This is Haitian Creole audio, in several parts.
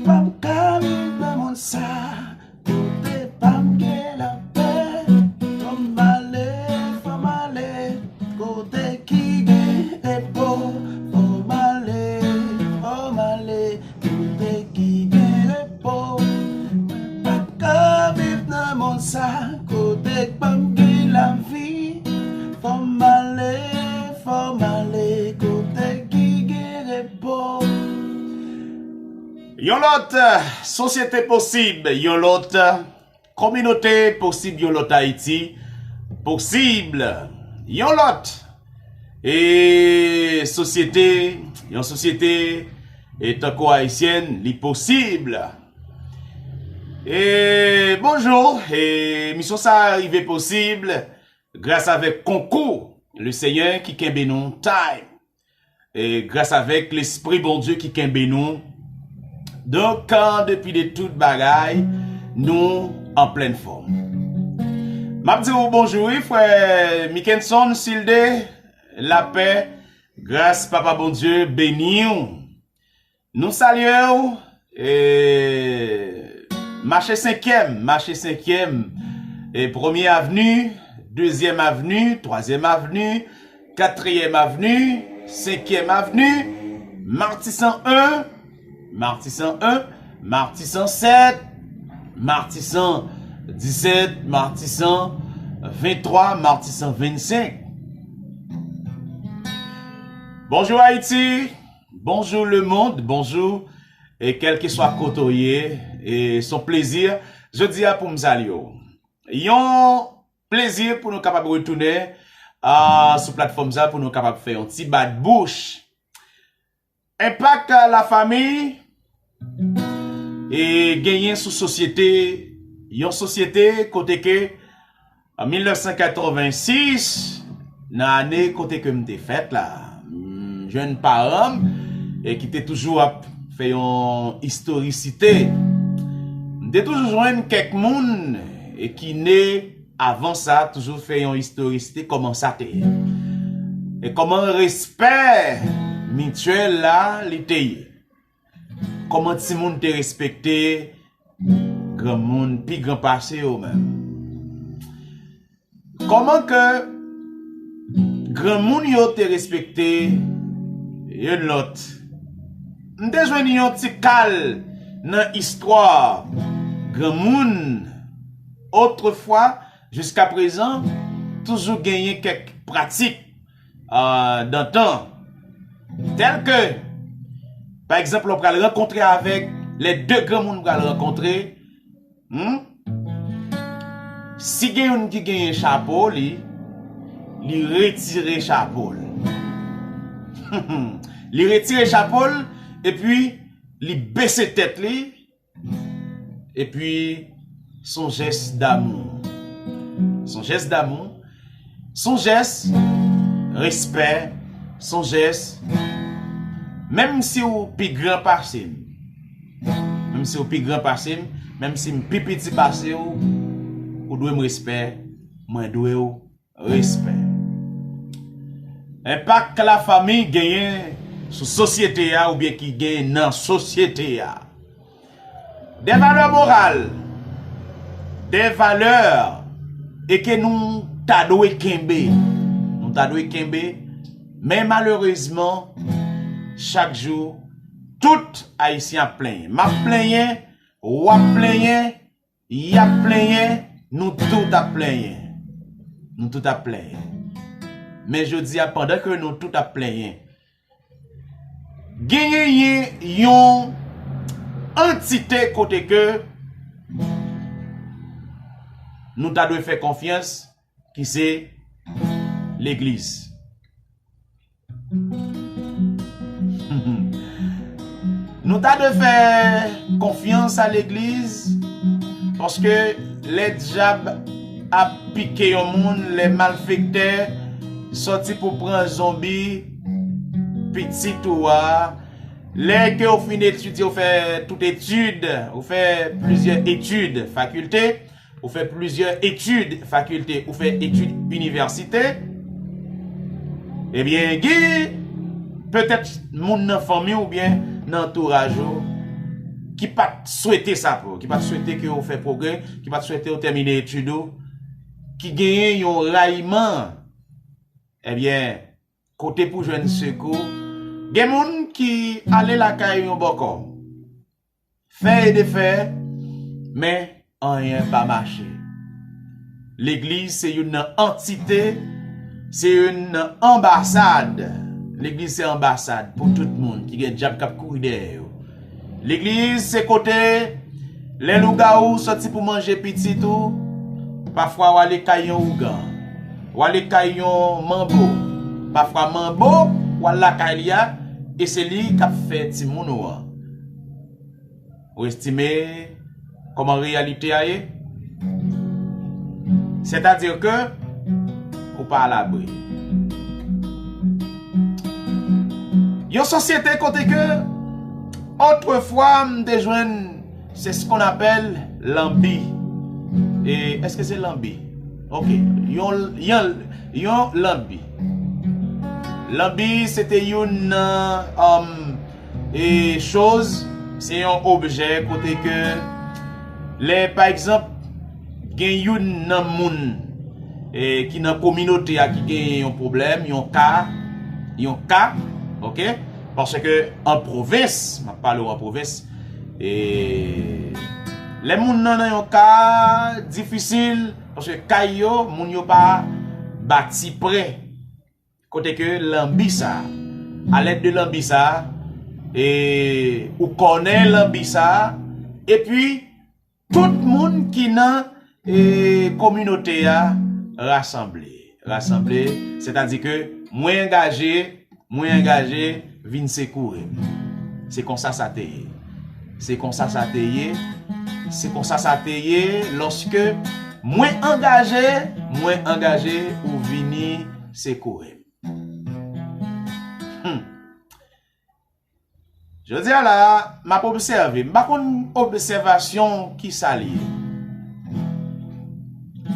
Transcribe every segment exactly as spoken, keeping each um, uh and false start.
Mwen p ap ka viv nan mond sa, kote pa m gen lapè. Fò m ale, fò m ale, kote ki gen repo. Fò m ale, fò m ale, kote ki gen repo. Mwen p ap ka viv nan mond sa, kote k pa m gen lavi. Fò m ale, fò m ale, kote ki gen repo. Yon lòt, eh, sosyete posib, yon lòt, eh, kominote posib, yon lòt Ayiti posib, yon lòt, e sosyete, yon sosyete, e tankou ayisyèn, li posib. E bonjou, e emisyon sa a rive posib gras avèk konkou Lesenyè ki kenbe nou time. E gras avèk Lespri Bondye ki kenbe nou. Donk, eh, depi de tout bagay, nou an plèn fòm. M ap di w bonjou, wi, frè Mickenson Silde, lapè, gras Papa Bondye beni w. Nou salye w, e, mache senkyèm, mache senkyèm, e, Premye Avni, Dezyèm Avni, Twazyèm Avni, Katriyèm Avni, Senkyèm Avni, Matisan en, Matisan en, Matisan sèt, Matisan disèt, Matisan venntwa, Matisan vennsenk. Bonjou Ayiti, bonjou lemonn, bonjou, e kèlkeswa kote w ye, e se yon plezi jodi a pou m salye w. Yon plezi pou nou kapab retounen, a, sou platfòm sa pou nou kapab fè yon ti bat bouch. Enpak, a, lafanmi, e genyen sou sosyete, yon sosyete kote ke an mil nèf san katrevensis, nan ane kote ke m te fèt la, m jwenn paran m, e ki te toujou ap fè yon istorisite. M te toujou jwenn kèk moun, e ki ne avan sa, toujou fè yon istorisite kòman sa te ye. E kòman respè mityèl la, li te ye. Kòman timoun te respekte granmoun pi gran pase yo menm. Kòman ke granmoun yo te respekte youn lòt. M te jwenn yon ti kal nan istwa granmoun otrefwa, jiska prezan, toujou genyen kèk pratik, a, dantan. Tèl ke, pa egzanp, lè w pral rankontre avèk, lè de granmoun pral rankontre, hmm? Si gen youn ki genyen chapo li, li retire chapo l. Li retire chapo l, epi li bese tèt li, epi se yon jès damou. Se yon jès damou. Se yon jès respè. Se yon jès, menm si w pi gran pase m, menm si w pi gran pase m, menm si m pi piti pase w, ou dwe m respè, mwen dwe w respè. Enpak lafanmi genyen sou sosyete a oubyen ki genyen nan sosyete a. Des valeurs morales, des valeurs, e ke nou ta dwe kenbe, nou ta dwe kenbe, men malerezman, chak jou, tout Ayisyen ap plenyen. M ap plenyen, w ap plenyen, y ap plenyen, nou tout ap plenyen. Nou tout ap plenyen. Men jodi a, pandan ke nou tout ap plenyen, genyen yon antite kote ke nou ta dwe fè konfyans, ki se legliz. Nou ta dwe fè konfyans a legliz, paske lè dyab ap pike yon moun, lè malfektè sòti pou pran zonbi pitit ou a, lè ke w fin etidye, w fè tout etid, w fè plizyè etid, fakilte, ou fè plizyè etid, fakilte, ou fè etid inivèsite, ebyen, gen petèt moun nan fanmi w oubyen nan antouraj ou ki pa t swete sa pou ou, ki pa t swete ke w fè pwogrè, ki pa t swete w tèmine etid ou, ki genyen yon rayiman, ebyen, kote pou jwenn sekou. Gen moun ki ale lakay yon bòkò, fè e defè, men anyen pa mache. Legliz se youn nan antite, se youn nan anbasad. Legliz se anbasad pou tout moun ki gen dyab k ap kouri dèyè yo. Legliz se kote lè lougawou sòti pou manje pitit ou, pafwa w ale kay yon ougan, w ale kay yon manbo, pafwa manbo, w al lakay li a, e se li k ap fè timoun ou an. Ou estime kòman reyalite a ye? Sètadi ke ou pa alabri. Yon sosyete kote ke otrefwa m te jwenn, se ce qu'on appelle lanbi. E èske se lanbi? Ok, yon, yon, yon lanbi. Lanbi se te youn nan, um, e choz, se yon objè kote ke lè, pa egzanp, gen youn nan moun, e, ki nan kominote a ki gen yon pwoblèm, yon ka, yon ka, ok? Paske an pwovens, m ap pale w an pwovens, e, lè moun nan nan yon ka difisil, paske kay yo, moun yo pa bati prè. Kote ke lanbi sa, a lèd de lanbi sa, e, ou kònè lanbi sa, epi tout moun ki nan, e, kominote a rasanble. Rasanble, sètadi ke mwen angaje, mwen angaje vin sekoure m. Se konsa sa te ye. Se konsa sa te ye. Se konsa sa te ye lòske mwen angaje, mwen angaje ou vini sekoure m. Hmm. Jodi a la, m ap obsève. M pa konn obsèvasyon ki sa l ye.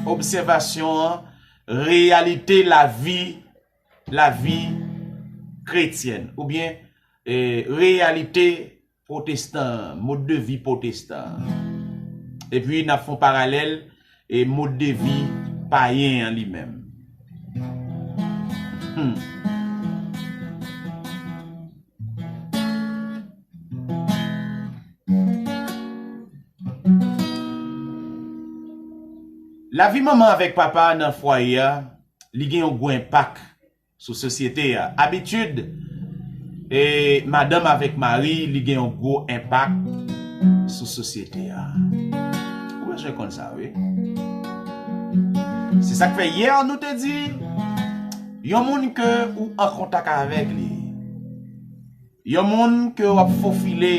Obsèvasyon an, reyalite lavi, lavi kretyèn, oubyen, e, reyalite pwotestan, mode de vi pwotestan. Epi n ap fè yon paralèl e mode de vi payen an li menm. Hmm. Lavi manman avèk papa nan fwaye a, li gen yon gwo enpak sou sosyete a. Abitid, e, madanm avèk mari, li gen yon gwo enpak sou sosyete a. Ou bezwen konn sa, wi. Se sa k fè yè nou te di, yon moun ke ou an kontak avèk li, yon moun ke w ap fofile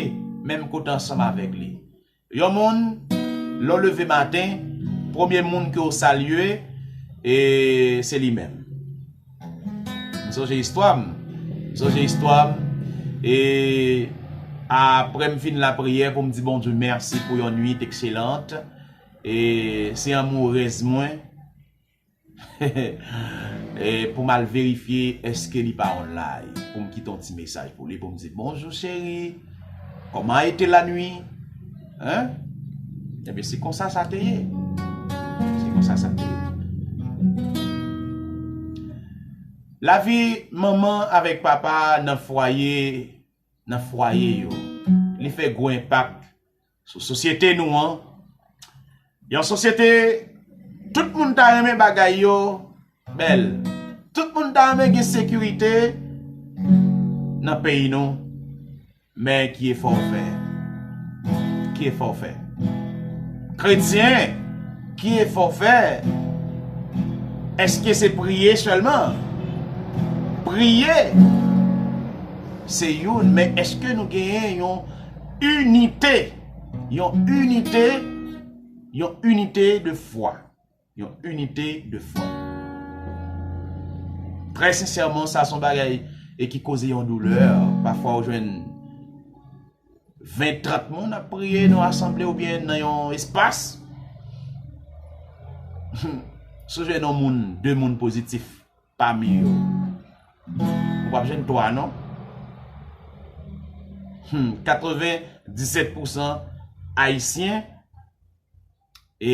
menm kote ansanm avèk li, yon moun, lè w leve maten, premye moun ke w salye, e, se li menm. M sonje istwa m. M sonje istwa m. E apre m fin lapriyè pou m di Bondye mèsi pou yon nuit excellente. E se anmourèz mwen. E pou m al verifye èske li pa online, pou m kite yon ti mesaj pou li, pou m di, "Bonjou, cheri. Comment a été la nuit?" Hein? Ebyen, se konsa sa te ye. Se konsa sa te ye. Lavi manman avèk papa nan fwaye, nan fwaye yo, li fè gwo enpak sou sosyete nou an. Yon sosyete, tout moun ta renmen bagay yo bèl. Tout moun ta renmen gen sekirite nan peyi nou. Men ki efò w fè? Ki efò w fè? Kretyen, ki efò w fè Èske se priye sèlman? Priye, se youn, men èske nou genyen yon inite, yon inite, yon inite de fwa? Yon inite de fwa. Trè sensèman, sa se yon bagay e ki koze yon doulè. Pafwa, ou jwenn ven, trant moun ap priye nan asanble oubyen nan yon espas. Si w jwenn yon moun, de moun pozitif pami yo, ou p ap jwenn twa, non. Hmm, katrevenndisèt pousan Ayisyen, e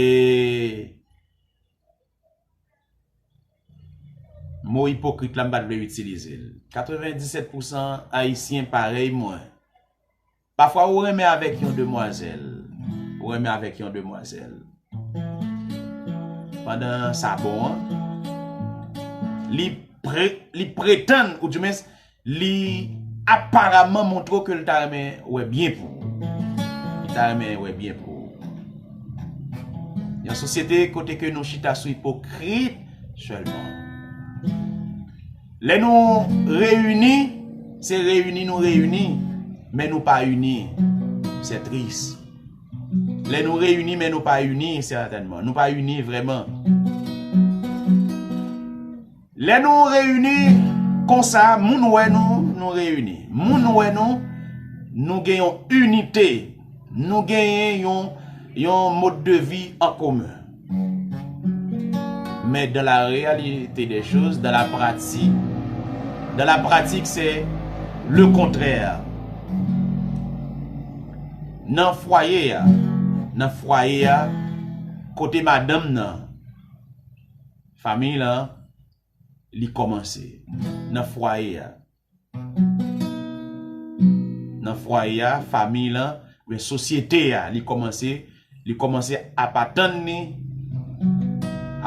mo ipokrit la, m pa t vle itilize l. Katrevenndisèt pousan Ayisyen parèy mwen. Pafwa, ou renmen avèk yon demwazèl. Ou renmen avèk yon demwazèl. Pandan sa bon an, li pre-, li pretann, oudimens, li aparamman montre w ke l ta renmen wè byen pou ou. Li ta renmen wè byen pou ou. Yon sosyete kote ke nou chita sou ipokrit sèlman. Lè nou reyini, se reyini nou reyini, men nou pa ini. Se tris. Lè nou reyini, men nou pa ini, sètènman. Nou pa ini vrèman. Lè nou reyini konsa, moun wè nou, nou reyini. Moun wè nou, nou gen yon inite. Nou genyen yon, yon mode de vie en commun. Mais dans la réalité des choses, dans la pratique, dans la pratique, c'est le contraire. Nan fwaye a, nan fwaye a, kote madanm nan, fanmiy lan, li kòmanse. Nan fwaye a. Nan fwaye a, fanmiy lan, oubyen sosyete a, li kòmanse, li kòmanse ap atann li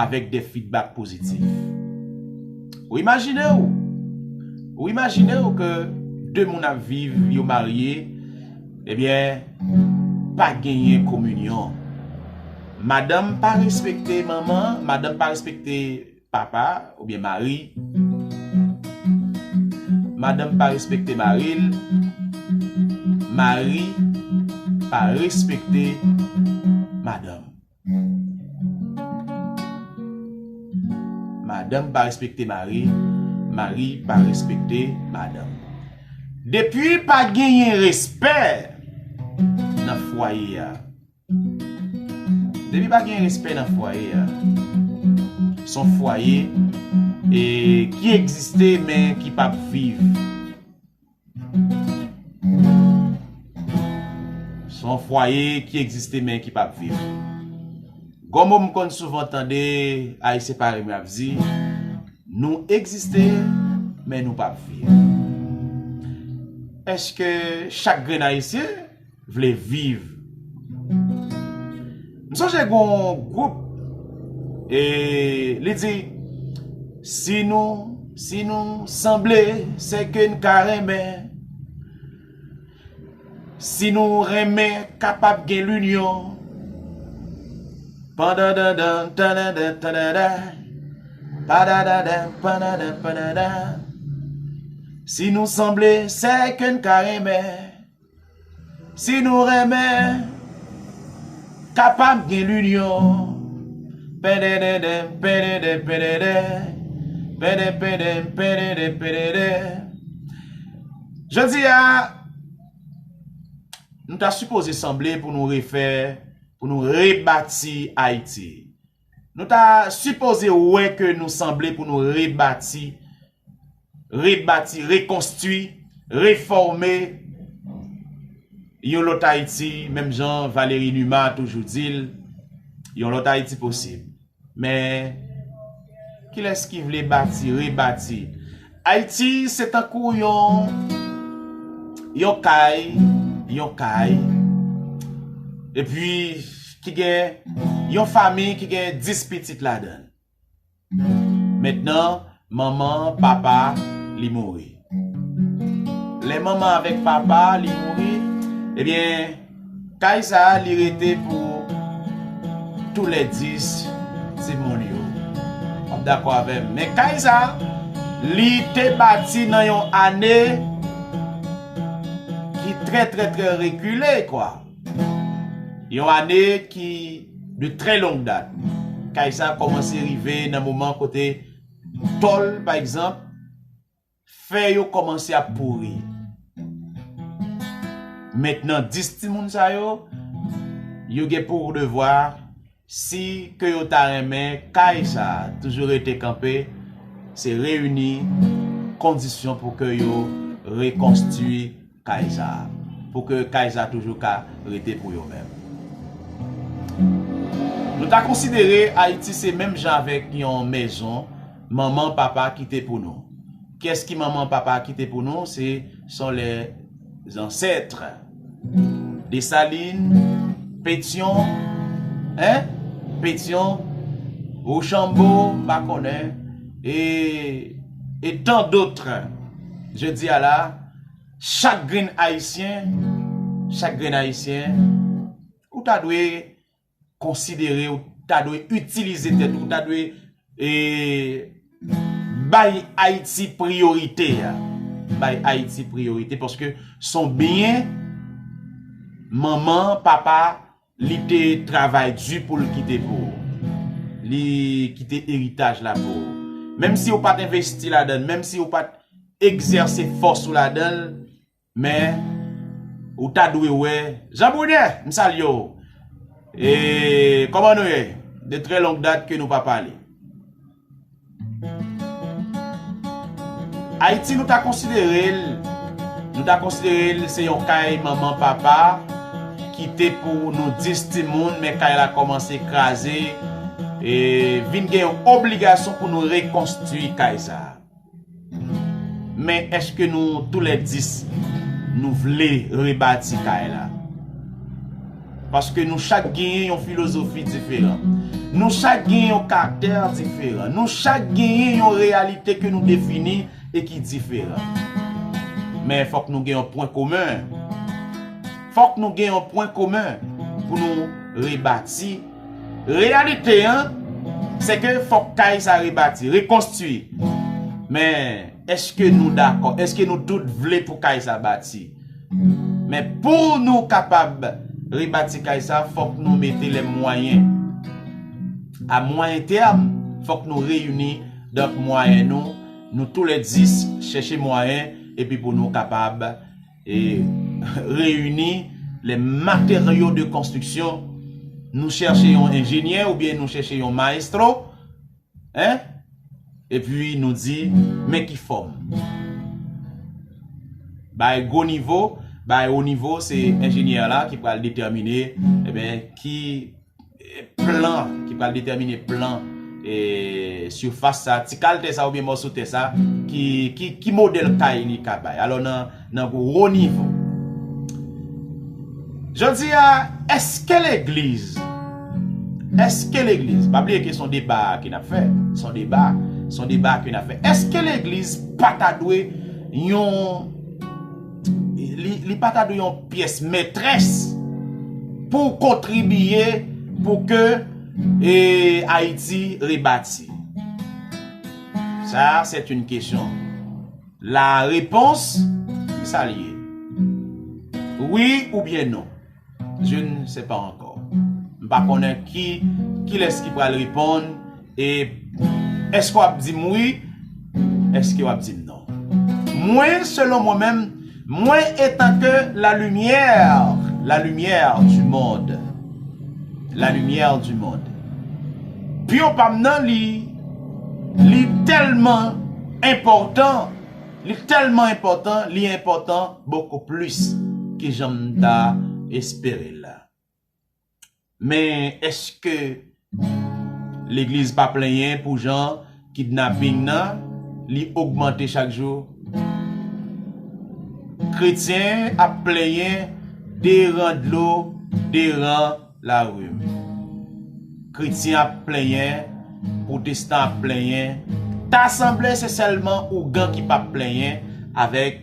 avèk de feedback pozitif. Ou imajine w, ou imajine w ke de moun ap viv, yo marye, ebyen, pa genyen kominyon. Madanm pa respekte manman, madanm pa respekte papa oubyen mari. Madanm pa respekte mari l. Mari pa respekte madanm. Madanm pa respekte mari. Mari pa respekte madanm. Depi pa genyen respè nan fwaye a, depi pa gen respè nan fwaye a, se yon fwaye, e, ki egziste men ki p ap viv. Se yon fwaye ki egziste men ki p ap viv. Gon mo m konn souvan tande Ayisyen parèy mwen ap di, nou egziste, men nou p ap viv. Èske chak grenn Ayisyen vle viv? M sonje gon gwoup, e li di, si nou, si nou sanble, se ke n ka renmen. Si nou renmen, kapab gen linyon. Pandandandan, tandandan, tandandan. Padadadan, pandandan, pandandan. Si nou sanble, se ke n ka renmen. Si nou renmen, kapab gen linyon. Pendendenden, pendenden, pendenden. Penden, penden, pendenden, pendenden. Jodi a, nou ta sipoze sanble pou nou refè, pou nou rebati Ayiti. Nou ta sipoze wè ke nou sanble pou nou rebati, rebati, rekonstwi, refòme yon lòt Ayiti, menm jan Valéry Numa toujou di l, yon lòt Ayiti posib. Men, kilès ki vle bati, rebati? Ayiti, se tankou yon, yon kay, yon kay. Epi, ki gen yon fanmi ki gen dis pitit ladan l. Mentnan, manman, papa, li mouri. Lè manman avèk papa, li mouri, ebyen, kay sa a, li rete pou tou lè dis timoun yo. W ap dakò avè m. Men kay sa, li te bati nan yon ane ki trè, trè, trè rekile, kwa. Yon ane ki de trè long dat. Kay sa kòmanse rive nan moman kote tòl, pa egzanp, fè yo kòmanse ap pouri. Mentnan, dis timoun sa yo, yo gen pou devwa, si ke yo ta renmen kay sa a toujou rete kanpe, se reyini kondisyon pou ke yo rekonstwi kay sa a, pou ke kay sa a toujou ka rete pou yo menm. Nou ta konsidere Ayiti se menm jan avèk yon mezon manman papa kite pou nou. Kiyès ki manman papa kite pou nou? Se sont les ancêtres. Desalin, Petyon, hein? Petyon, Wochanbo, pa konnen, e, e tant d'autres. Jodi a la, chak grenn Ayisyen, chak grenn Ayisyen, ou ta dwe konsidere, ou ta dwe itilize tèt ou, ou ta dwe, e, bay Ayiti priyorite a. Bay Ayiti priyorite, paske se yon byen manman, papa, li te travay di pou l kite pou ou. Li kite eritaj la pou ou. Menm si ou pa t envesti ladan l, menm si ou pa t egzèse fòs ou ladan l, men ou ta dwe wè. Jean Brunet, m salye w. E kòman nou ye? De trè long dat ke nou pa pale. Ayiti, nou ta konsidere l, nou ta konsidere l se yon kay manman papa kite pou nou dis timoun, men kay la kòmanse kraze, e vin gen yon obligasyon pou nou rekonstwi kay sa a. Men èske nou toulèdis nou vle rebati kay la? Paske nou chak genyen yon filozofi diferan. Nou chak genyen yon karaktè diferan. Nou chak genyen yon reyalite ke nou defini e ki diferan. Men fòk nou gen yon pwen komen. Fòk nou gen yon pwen komen pou nou rebati. Reyalite an, se ke fòk kay sa rebati, rekonstwi. Men èske nou dakò? Èske nou tout vle pou kay sa bati? Men pou nou kapab rebati kay sa, fòk nou mete lè mwayen. A mwayen tèm, fòk nou reyini, donk, mwayen nou, nou toulèdis chèche mwayen, epi pou nou kapab, e, reyini les matériaux de construction. Nou chèche yon enjenyè oubyen nou chèche yon mayestwo, hein? Epi nou di, men ki fòm. Bay gwo nivo, bay wo nivo, se enjenyè la ki pral detèmine, eben, ki, e, plan, ki pral detèmine plan, e, sifas sa, ti kal tè sa oubyen mòso tè sa, ki, ki, ki modèl kay li ka bay. Alò, nan, nan wo nivo. Jodi a, èske legliz, èske legliz, pa bliye ke se yon deba ke n ap fè, se yon deba, se yon deba ke n ap fè. Èske legliz pa ta dwe yon, li, li pa ta dwe yon pyès mètrès pou kontribiye pou ke, e, Ayiti rebati? Sa, c'est une question. La réponse, ki sa l ye? Wi oubyen non? Je ne sais pas encore. M pa konnen ki, kilès ki pral reponn, e èske w ap di m wi? Èske w ap di m non? Mwen, selon mwen menm, mwen, étant que la lumière, la lumière du monde, la lumière du monde, pyon pa m nan, li, li tèlman enpòtan, li tèlman enpòtan, li enpòtan bokou plis ke jan m ta espere l la. Men èske legliz pa plenyen pou jan kidnaping nan, li ogmante chak jou? Kretyen ap plenyen de ran dlo, de ran lari. Kretyen ap plenyen, pwotestan ap plenyen. Ta sanble se sèlman ougan ki p ap plenyen avèk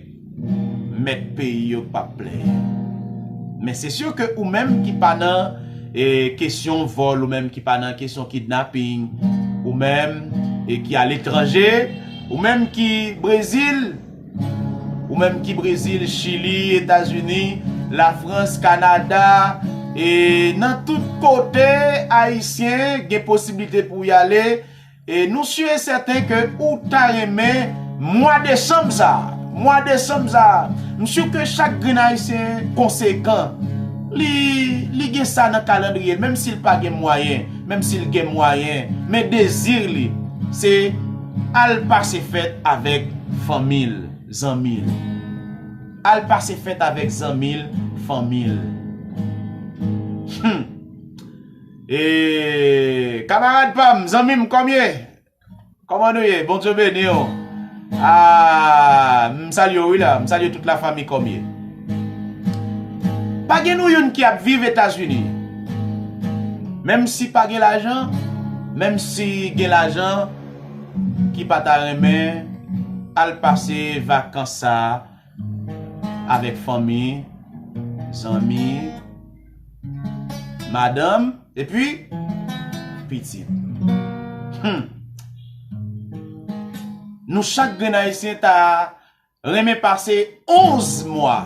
mèt peyi yo k p ap plenyen. Men se si ke ou menm ki pa nan, e, kesyon vòl, ou menm ki pa nan kesyon kidnaping, ou menm e ki aletranje, ou menm ki Brezil, ou menm ki Brezil, Chili, Etazini, Lafrans, Kanada, e nan tout kote Ayisyen gen posiblite pou y ale. E nou si e sèten ke ou ta renmen mwa desanm sa a. Mwa desanm sa a, m si ke chak grenn Ayisyen konsekan, li, li gen sa nan kalandriye l, menm si l pa gen mwayen, menm si l gen mwayen, men dezi li, se al pase fèt avèk fanmi l, zanmi l. Al pase fèt avèk zanmi l, fanmi l. Hmm. E, kamarad pa m, zanmi m, kòman ye? Kòman nou ye? Bondye beni w. Ah, m salye w wi la, m salye tout lafanmi, kòman ye? Pa gen nou youn ki ap viv Etazini. Menm si pa gen lajan, menm si gen lajan, ki pa ta renmen al pase vakans sa a avèk fanmi, zanmi, madanm, epi pitit. Hmm. Nou chak grenn Ayisyen ta renmen pase onz mwa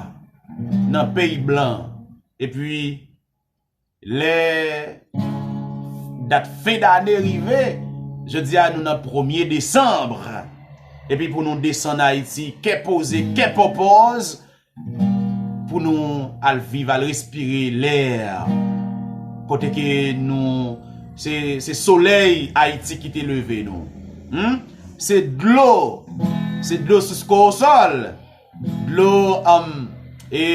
nan peyi blan. Epi lè dat fen dane rive, jodi a nou nan premye desanm. Epi pou nou desann Ayiti, kè poze, kè pòpòz, pou nou al viv, al respire lè kote ke nou, se, se solèy Ayiti ki te leve nou. Hmm? Se dlo, se dlo sous Korosòl, dlo, um, e,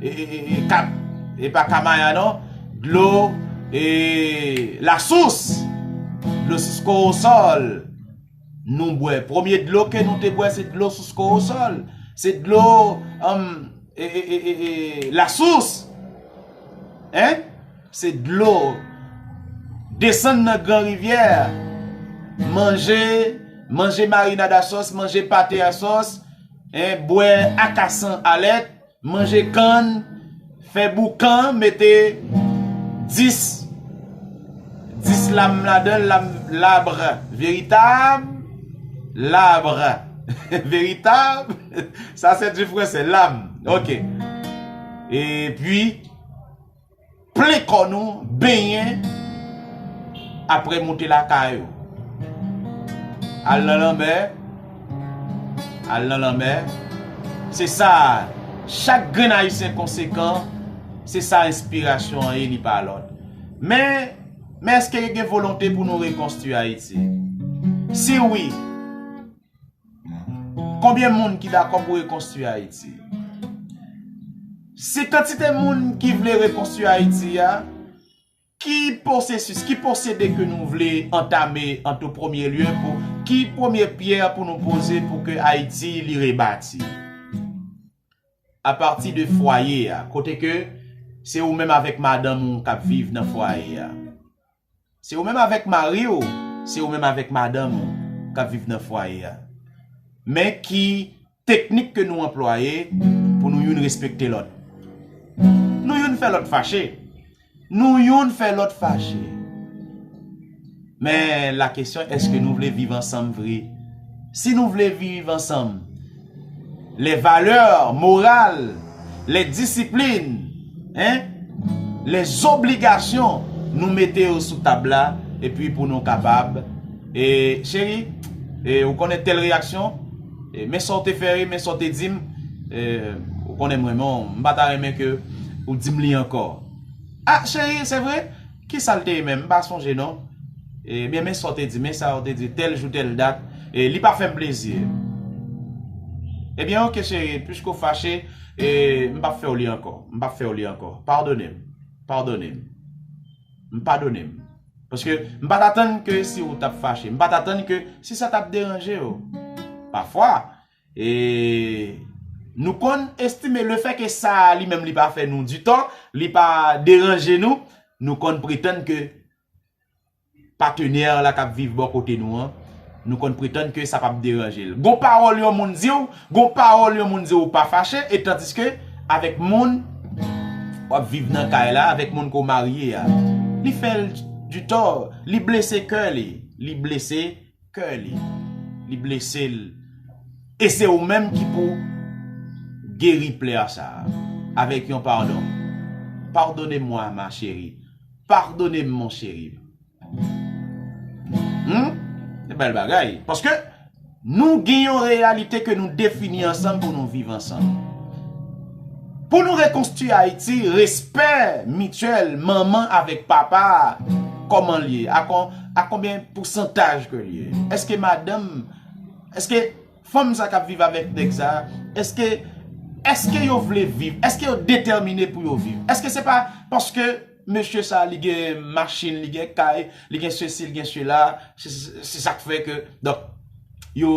e, e, e, e, Ka-, e pa Kamaya non, dlo, e, Lasous, dlo sous Korosòl. Nou bwè. Premye dlo ke nou te bwè, se dlo sous Korosòl. Se dlo, um, e, e, e, e, e, Lasous. Hein? Se dlo. Desann nan Gran Rivyè. Manje, manje marinad a sòs, manje pate a sòs, hein, bwè akasan alèt. Manje kann, fè boukan, mete dis, dis lam ladan l, lam, l'arbre véritable, l'arbre véritable, ça c'est du français, lam, ok. Epi, plen kò nou, benyen, apre moute lakay ou. Al nan lanmè, al nan lanmè. Se sa, chak grenn Ayisyen konsekan, se sa enspirasyon an ye, li pa lòt. Men, men èske gen volonte pou nou rekonstwi Ayiti? Si wi, konbyen moun ki dakò pou rekonstwi Ayiti? Si kantite moun ki vle rekonstwi Ayiti a, ki pwosesis, ki pwosede ke nou vle antame an tou premye lye pou, ki premye pyè pou nou poze pou ke Ayiti li rebati? Apati de fwaye a, kote ke se ou menm avèk madanm ou k ap viv nan fwaye a. Se ou menm avèk mari w, se ou menm avèk madanm ou k ap viv nan fwaye a. Men ki teknik ke nou anplwaye pou nou youn respekte lòt. Nou youn fè lòt fache. Nou youn fè lòt fache. Men la kesyon, èske nou vle viv ansanm vre? Si nou vle viv ansanm, les valeurs morales, les disciplines, hein, les obligations, nou mete yo sou tab la, epi pou nou kapab, e, cheri, e, ou konnen tèl reyaksyon, e, men sa w te fè, men sa w te di m, e, ou konnen mwen, men m pa ta renmen ke ou di m li ankò. Ah, cheri, se vre? Kisa l te ye menm? M pa sonje non. Ebyen, men sa w te di, men sa w te di, tèl jou, tèl dat, e li pa fè m plezi. Ebyen, oke, cheri, piske w fache, e m p ap fè w li ankò. M p ap fè w li ankò. Padone m. Padone m. M padone m. Paske m pa t atann ke si w t ap fache, m pa t atann ke si sa t ap deranje w. Pafwa, e nou konn estime lefètke sa a li menm li pa fè nou ditò, li pa deranje nou, nou konn pretann ke patenè la k ap viv bò kote nou an, nou konn pretann ke sa p ap deranje l. Gon pawòl yon moun di w, gon pawòl yon moun di w ou pa fache, e tandiske avèk moun w ap viv nan kay la, avèk moun ke w marye a, li fè l ditò, li blese kè li. li blese kè li. Li blese l. E se ou menm ki pou geri plè sa a avèk yon padon. Pardonnez-moi, ma chérie. Pardonnez-moi, mon chéri. Hmm? Se bèl bagay. Paske nou gen yon reyalite ke nou defini ansanm pou nou viv ansanm. Pou nou rekonstwi Ayiti, respè mityèl manman avèk papa, kòman l ye? A kon-, a konbyen pousantaj ke l ye? Èske madanm, èske fanm sa k ap viv avèk nèg sa, èske, èske yo vle viv? Èske yo detèmine pou yo viv? Èske se pa paske mesye sa, li gen machin, li gen kay, li gen sesi, li gen sela, se, se, se sa k fè ke, donk, yo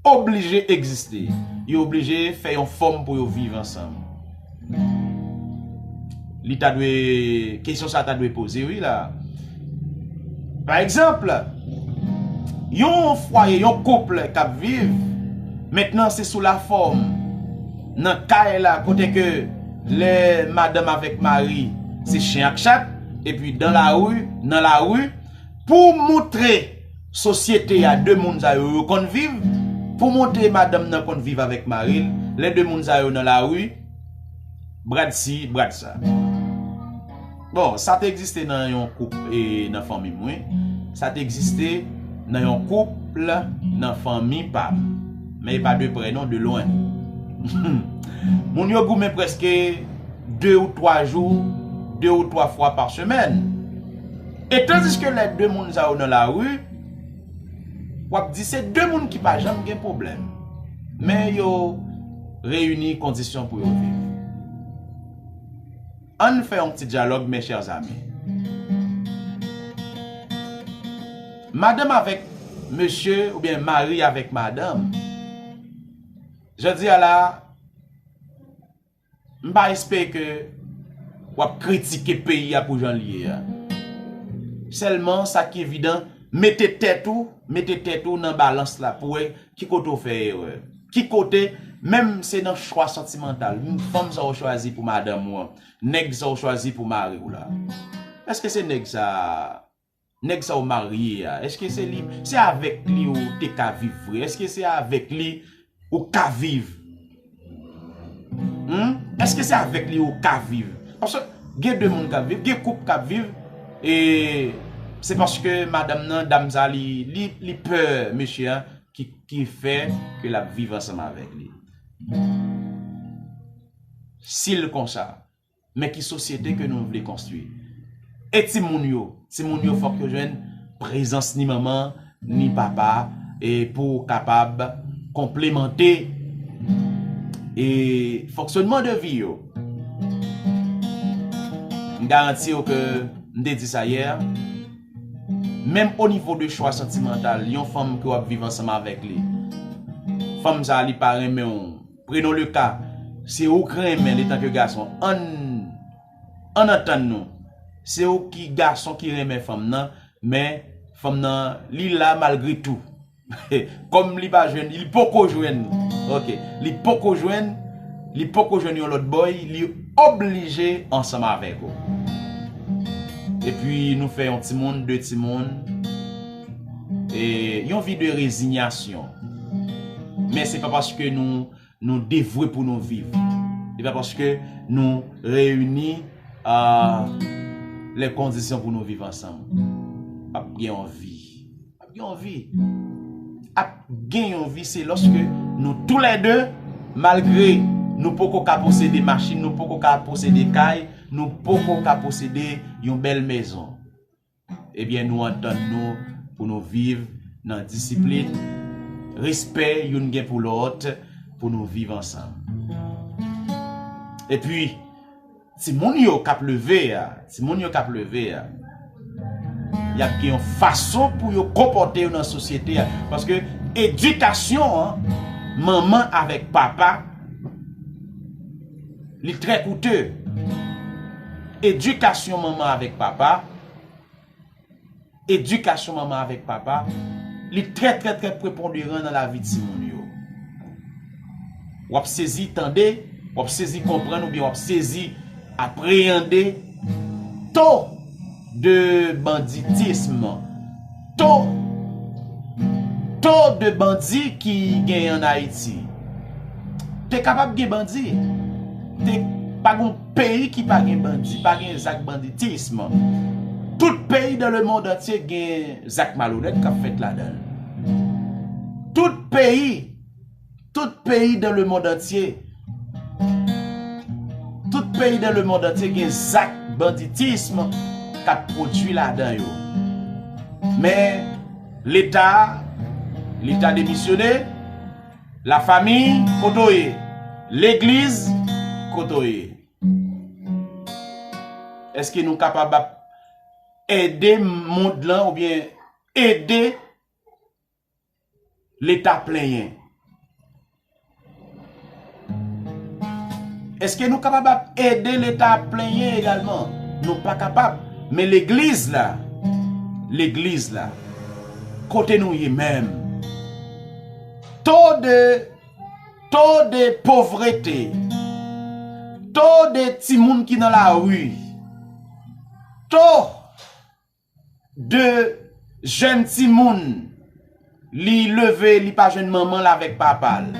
oblije egziste. Yo oblije fè yon fòm pou yo viv ansanm. Li ta dwe, kesyon sa ta dwe poze, wi, la. Pa egzanp, yon fwaye, yon koup k ap viv, mentnan se sou lafòm. Nan kay la, kote ke lè madanm avèk mari, se chen ak chat, epi dan lari, nan lari, pou moutre sosyete a de moun sa yo, yo konn viv, pou montre madanm nan konn viv avèk mari l, lè de moun sa yo nan lari, brad si, brad sa. Bon, sa te egziste nan yon koup, e, nan fanmi m, wi. Sa te egziste nan yon koup nan fanmi pa m. Men e pa de prè non, de lwen. Moun yo goumen prèske de ou twa jou, de ou twa fwa pa semèn. E tandiske lè de moun sa yo nan lari, w ap di se de moun ki pa janm gen pwoblèm. Men yo reyini kondisyon pou yo viv. Ann fè yon ti dyalòg, mes chers amis. Madanm avèk mesye oubyen mari avèk madanm. Jodi a la, m pa espere ke w ap kritike peyi a pou jan l ye a. Sèlman, sa ki evidan, mete tèt ou, mete tèt ou nan balans la pou wè ki kote w fè erè. Ki kote, menm se nan chwa santimantal, fanm sa w chwazi pou madanm ou an, nèg sa w chwazi pou mari w la. Èske se nèg sa, nèg sa w marye a, èske se li, se avèk li ou te ka viv vre? Èske se avèk li ou ka viv? Hmm? Èske se avèk li ou ka viv? Paske gen de moun k ap viv, gen koup k ap viv, e se paske madanm nan, dam sa, li, li, li pè mesye a, ki, ki fè ke l ap viv ansanm avèk li. Si l konsa, men ki sosyete ke nou vle konstwi? E timoun yo? Timoun yo fòk yo jwenn prezans ni manman, ni papa, e pou kapab konplemante, e fonksyònman de vi yo. M garanti w ke m te di sa yè, menm o nivo de chwa santimantal, yon fanm ke w ap viv ansanm avèk li, fanm sa a li pa renmen w, prenons le cas, se ou k renmen letan ke gason, ann, ann antann nou, se ou ki gason ki renmen fanm nan, men fanm nan, li la malgre tou. Kòm li pa jwenn, li poko jwenn, ok, li poko jwenn, li poko jwenn yon lòt bòy, li oblije ansanm avèk ou. Epi nou fè yon timoun, de timoun, e yon vi de rezinyasyon. Men se pa paske nou, nou devwe pou nou viv. Se pa paske nou reyini, a, lè kondisyon pou nou viv ansanm. Ap gen yon vi. Ap gen yon vi. Ap gen yon vi, se lòske nou toulède, malgre nou poko ka posede machin, nou poko ka posede kay, nou poko ka posede yon bèl mezon. Ebyen, nou antann nou pou nou viv nan disiplin, respè youn gen pou lòt, pou nou viv ansanm. Epi, timoun yo k ap leve a, timoun yo k ap leve a, y ap gen yon fason pou yo konpòte yo nan sosyete a. Paske edikasyon an, manman avèk papa, li trè koute. Edikasyon manman avèk papa, edikasyon manman avèk papa, li trè, trè, trè preponderan nan lavi timoun yo. W ap sezi tande, w ap sezi konprann oubyen w ap sezi apreyande to de banditism, to To de bandi ki genyen an Ayiti. Te kapab gen bandi. Te pa gen peyi ki pa gen bandi, pa gen zak banditism. Tout peyi dans le monde entier gen zak malonèt k ap fèt ladan l. Tout peyi, tout peyi dans le monde entier, tout peyi dans le monde entier gen zak banditism k ap pwodui ladan yo. Men Leta, Leta demisyone, lafanmi, kote w ye? Legliz, kote w ye? Èske nou kapab ap ede mond lan oubyen ede Leta plenyen? Èske nou kapab ap ede Leta ap plenyen egalman? Nou pa kapab. Men legliz la, legliz la, kote nou ye menm? To de, to de povrete, to de timoun ki nan lari, to de jèn timoun, li leve, li pa jwenn manman l avèk papa l.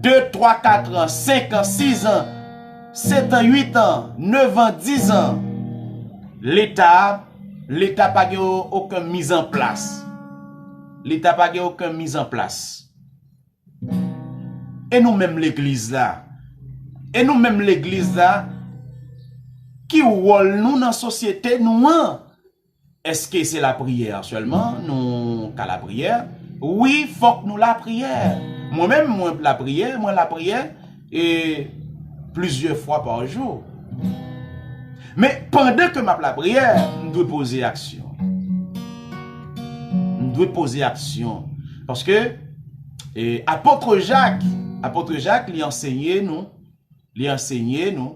De, twa, kat an, senk an, sis an, sèt an, uit an, nèf an, dis an, Leta, Leta pa gen o-, okenn mizanplas. Leta pa gen okenn mizanplas. E nou menm legliz la? E nou menm legliz la, ki wòl nou nan sosyete nou an? Èske se lapriyè sèlman? Nou ka lapriyè? Wi, fòk nou lapriyè. Mwen menm, mwen lapriyè, mwen lapriyè, e plizyè fwa pa jou. Men pandan ke m ap lapriyè, m dwe poze aksyon. M dwe poze aksyon. Paske, e, apot Jak, apot Jak, li ansenye nou, li ansenye nou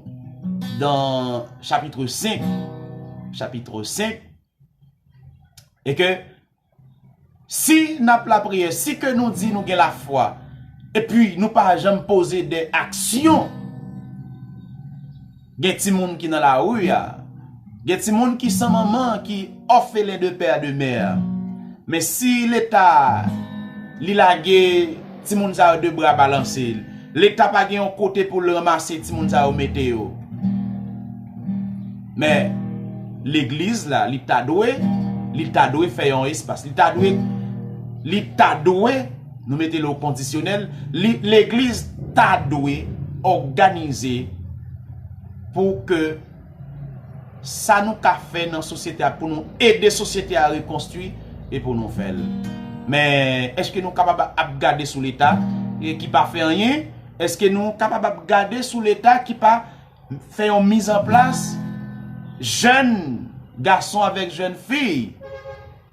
dan chapit senk, chapit senk, e ke si n ap lapriyè, si ke nou di nou gen lafwa, epi nou pa janm poze de aksyon, gen timoun ki nan lari a, gen timoun ki san manman, ki òfelen de pè, de mè. Men si Leta, li lage timoun sa yo de bra balanse, Leta pa gen yon kote pou l ranmase timoun sa yo mete yo. Men legliz la, li ta dwe, li ta dwe fè yon espas. Li ta dwe, li ta dwe, nou mete l o kondisyonèl, li, legliz ta dwe òganize pou ke sa nou ka fè nan sosyete a, pou nou ede sosyete a rekonstwi, e pou nou fè l. Men èske nou kapab ap gade sou Leta, e ki pa fè anyen? Èske nou kapab ap gade sou Leta ki pa fè yon mizanplas, jèn gason avèk jèn fi,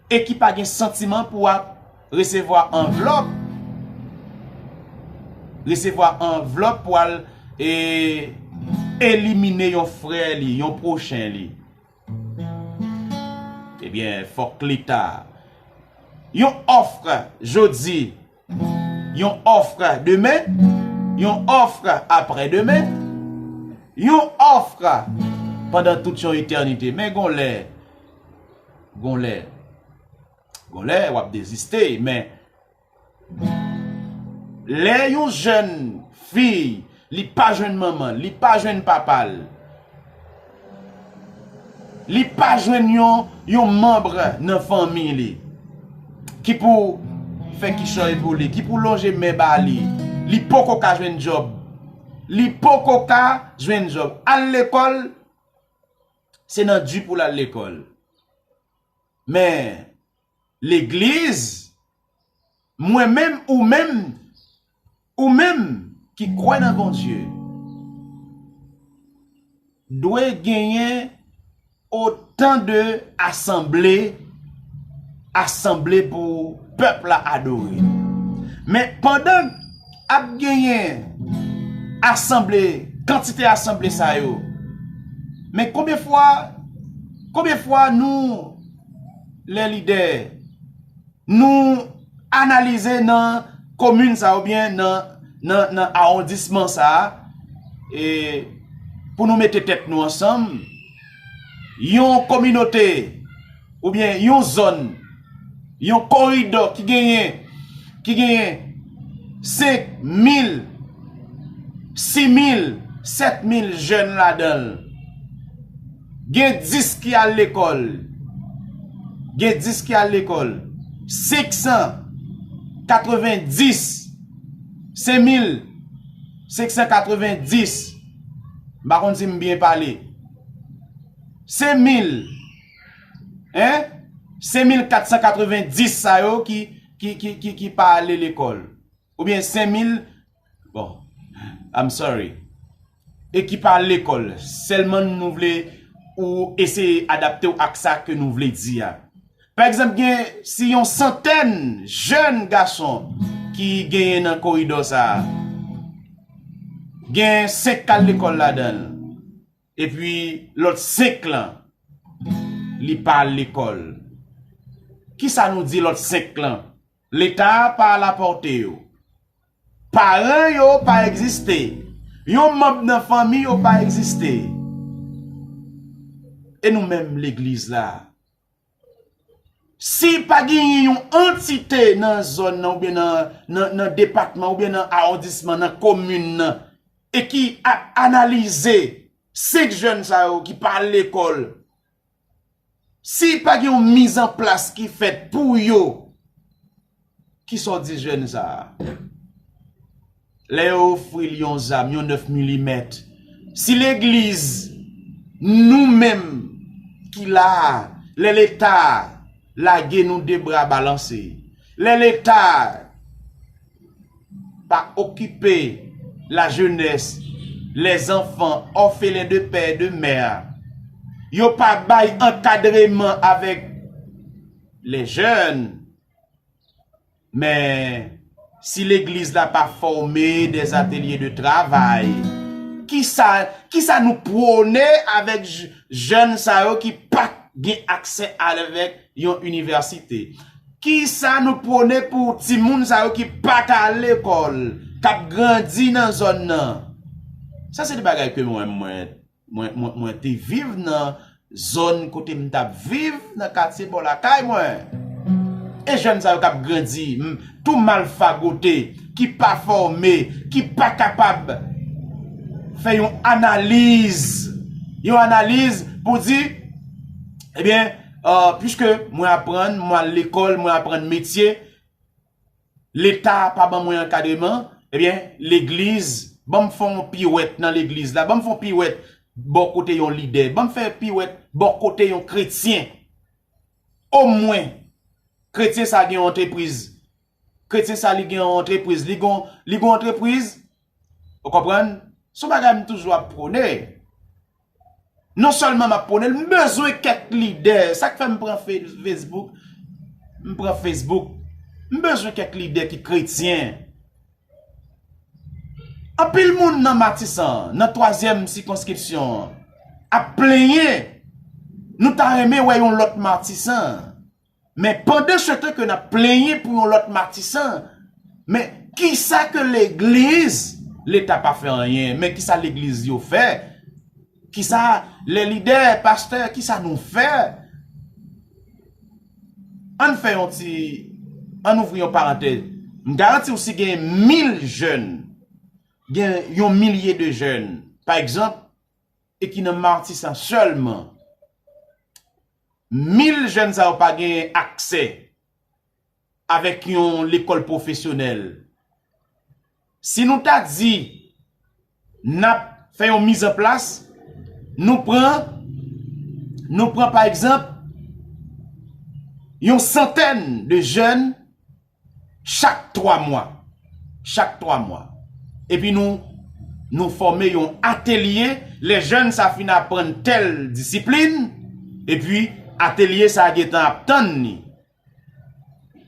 e ki pa gen santiman pou ap resevwa anvlòp, resevwa anvlòp pou al, e, elimine yon frè li, yon pwochen li? Ebyen, fòk Leta, yon òf jodi, yon òf demen, yon òf aprè demen, yon òf pandan tout yon etènite. Men gon lè, gon lè, gon lè w ap deziste, men lè yon jèn fi, li pa jwenn manman l, li pa jwenn papa l, li pa jwenn yon, yon manm nan fanmi li ki pou fè kichòy pou li, ki pou lonje men ba li, li poko ka jwenn djòb. Li poko ka jwenn djòb. Al lekòl, se nan di pou l al lekòl. Men, legliz, mwen menm, ou menm, ou menm ki kwè nan Bondye, dwe genyen otan de asanble, asanble pou pèp la adore. Men pandan ap genyen asanble, kantite asanble sa yo, men konbyen fwa, konbyen fwa nou, lè lidè, nou analize nan komin sa oubyen nan, nan, nan awondisman sa, e pou nou mete tèt nou ansanm, yon kominote oubyen yon zòn Yon koridò ki genyen, ki genyen senk mil, sis mil, sèt mil jèn ladan l. Gen dis ki al lekòl. Gen dis ki al lekòl. Senk san katrevenndis, senk mil senk san katrevenndis. M pa konn si m byen pale. Senk mil, en? Senk mil kat san katrevenndis sa yo ki, ki, ki, ki, ki pa ale lekòl. Oubyen senk mil, bon, I'm sorry. E ki pa al lekòl. Sèlman nou vle ou eseye adapte w ak sa ke nou vle di a. Pa egzanp, gen si yon santèn jèn gason ki genyen nan koridò sa a, gen senk k al lekòl ladan l, epi lòt senk lan, li pa al lekòl. Kisa nou di lòt senk lan? Leta a pa alapòte yo. Paran yo pa egziste. Yon manm nan fanmi yo pa egziste. E nou menm legliz la, si pa genyen yon antite nan zòn nan, oubyen nan, nan, nan depatman, oubyen nan awondisman, nan komin nan, e ki ap analize senk jèn sa yo ki pa al lekòl, si pa gen yon mizanplas ki fèt pou yo, kisa w di jèn sa a? Lè yo ofri l yon zam, yon nèf milimèt, si legliz, nou menm ki la a, lè Leta lage nou de bra balanse, lè Leta pa okipe lajenès, lèzanfan, òfelen de pè e de mè, yo pa bay ankadreman avèk lèjèn, men si legliz la pa fòme dèzatelye de travay, kisa, kisa nou pwone avèk j-, jèn sa yo ki pa gen aksè avèk yon inivèsite? Kisa nou pwone pou timoun sa yo ki pa ka al lekòl, k ap grandi nan zòn nan? Sa se de bagay ke mwen, mwen, mwen, mwen, mwen te viv nan zòn kote m t ap viv, nan katye bò lakay mwen. E jèn sa yo k ap grandi, m, tou mal fagote, ki pa fòme, ki pa kapab fè yon analiz, yon analiz pou di, ebyen, euh, piske mwen aprann, mwen al lekòl, mwen aprann metye, Leta pa ban mwen ankadreman, ebyen, legliz, ban m fè yon piwèt nan legliz la, ban m fè yon piwèt bò kote yon lidè, ban m fè piwèt bò kote yon kretyen. Omwen, kretyen sa gen yon antrepriz. Kretyen sa li gen yon antrepriz. Li gon, li gon antrepriz. Ou konprann? Se yon bagay m toujou ap pwone. Non sèlman m ap pwone l, m bezwen kèk lidè. Sa k fè m pran Fe-, Facebook. M pran Facebook. M bezwen kèk lidè ki kretyen. Anpil moun nan Matisan, nan twazyèm sikonskripsyon an, ap plenyen. Nou ta renmen wè yon lòt Matisan. Men pandan se tan ke n ap plenyen pou yon lòt Matisan, men kisa ke legliz, Leta pa fè anyen, men kisa legliz yo fè? Kisa lè lidè, pastè, kisa nou fè? Ann fè yon ti, ann ouvri yon parantèz. M garanti w si gen mil jèn, gen yon milye de jèn, pa egzanp, e ki nan Matisan sèlman, mil jèn sa yo pa gen aksè avèk yon lekòl pwofesyonèl. Si nou ta di n ap fè yon mizanplas, nou pran, nou pran pa egzanp, yon santèn de jèn chak twa mwa. Chak twa mwa. Epi nou, nou fòme yon atelye, lè jèn sa fin aprann tèl disiplin, epi atelye sa gentan ap tann ni.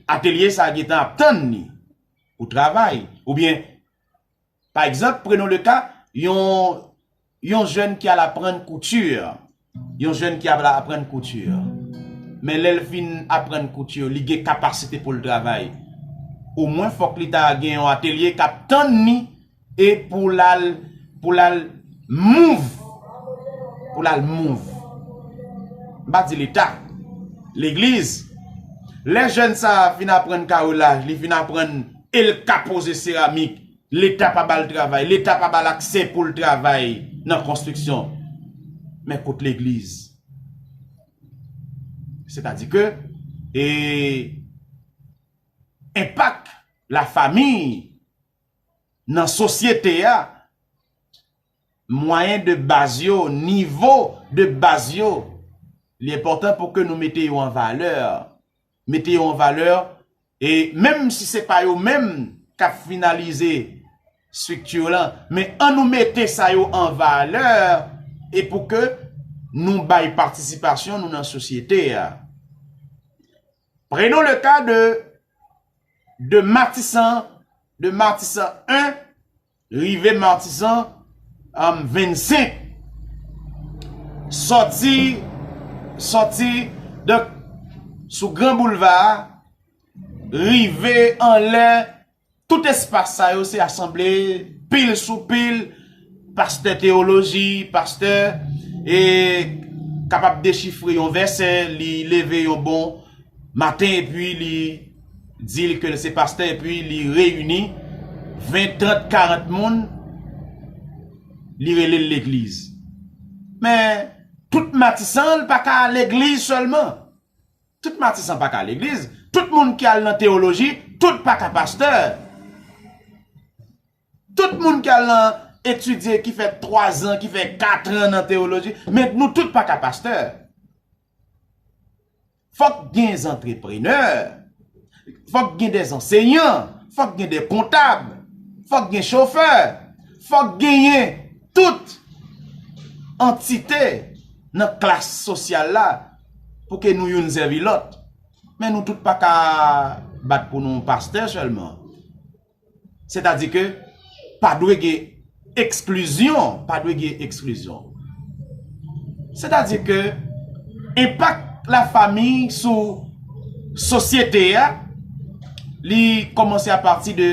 Atelye sa gentan ap tann ni pou travay. Oubyen, pa egzanp, prenons le cas, yon, yon jèn ki al aprann kouti. Yon jèn ki ap aprann kouti. Men lè l fin aprann kouti, li gen kapasite pou l travay. Omwen, fòk li ta gen yon atelye k ap tann li e pou l al, pou l al move. Pou l al move. M pa di Leta, legliz. Lè jèn sa a fin aprann kawolaj, li fin aprann e l ka poze seramik, Leta pa ba l travay, Leta pa ba l aksè pou l travay nan konstriksyon. Men kot legliz? Sètadi ke, e, enpak lafanmi nan sosyete a, mwayen de baz yo, nivo de baz yo, li enpòtan pou ke nou mete yo an valè. Mete yo an valè, e menm si se pa yo menm k ap finalize estrikti lan, men an nou mete sa yo an valè, e pou ke nou bay patisipasyon nou nan sosyete a. Prenons le cas de, de Matisan, de Matisan en, rive Matisan, um, vennsenk. Sòti, sòti, donk, sou Gran Boulva a, rive anlè, tout espas sa yo se asanble, pil sou pil, pastè teyoloji, pastè, e, kapab dechifre yon vèsè, li leve yon bon maten, epi li di l ke l se pastè, epi li reyini ven, trant, karant moun, li rele l legliz. Men, tout Matisan, l pa ka legliz sèlman. Tout Matisan pa ka legliz. Tout moun ki al nan teyoloji, tout pa ka pastè. Tout moun ki al nan etidye, ki fè twazan, ki fè katran nan teyoloji, men nou tout pa ka pastè. Fòk gen zantreprenè, fòk gen dè ansenyan, fòk gen dè kontab, fòk gen chofè, fòk genyen tout antite nan klas sosyal la pou ke nou youn sèvi lòt. Men nou tout pa ka bat pou nou pastè sèlman. Sètadi ke pa dwe gen eksklizyon, pa dwe gen eksklizyon. Sètadi ke enpak lafanmi sou sosyete a, li kòmanse apati de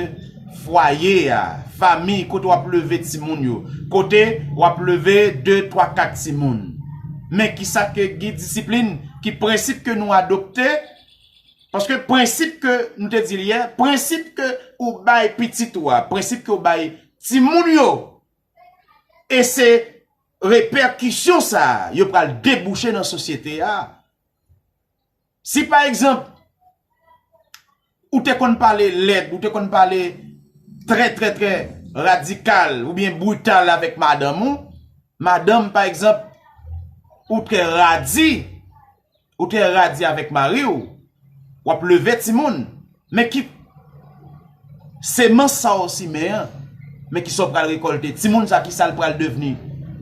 fwaye a, fanmi, kote w ap leve timoun yo, kote w ap leve de, twa, kat timoun. Men kisa ke ki disiplin, ki prensip ke nou adopte? Paske prensip ke nou te di l yè, prensip ke ou bay pitit ou a, prensip ke ou bay timoun yo, e se repèkisyon sa a, yo pral debouche nan sosyete a. Si pa egzanp, ou te konn pale lèd, ou te konn pale trè, trè, trè radikal oubyen brital avèk madanm ou, madanm, pa egzanp, ou trè radi, ou trè radi avèk mari w, w ap leve timoun. Men ki semans sa w simen an, men ki sa w pral rekòlte. Timoun sa, ki sa l pral devni?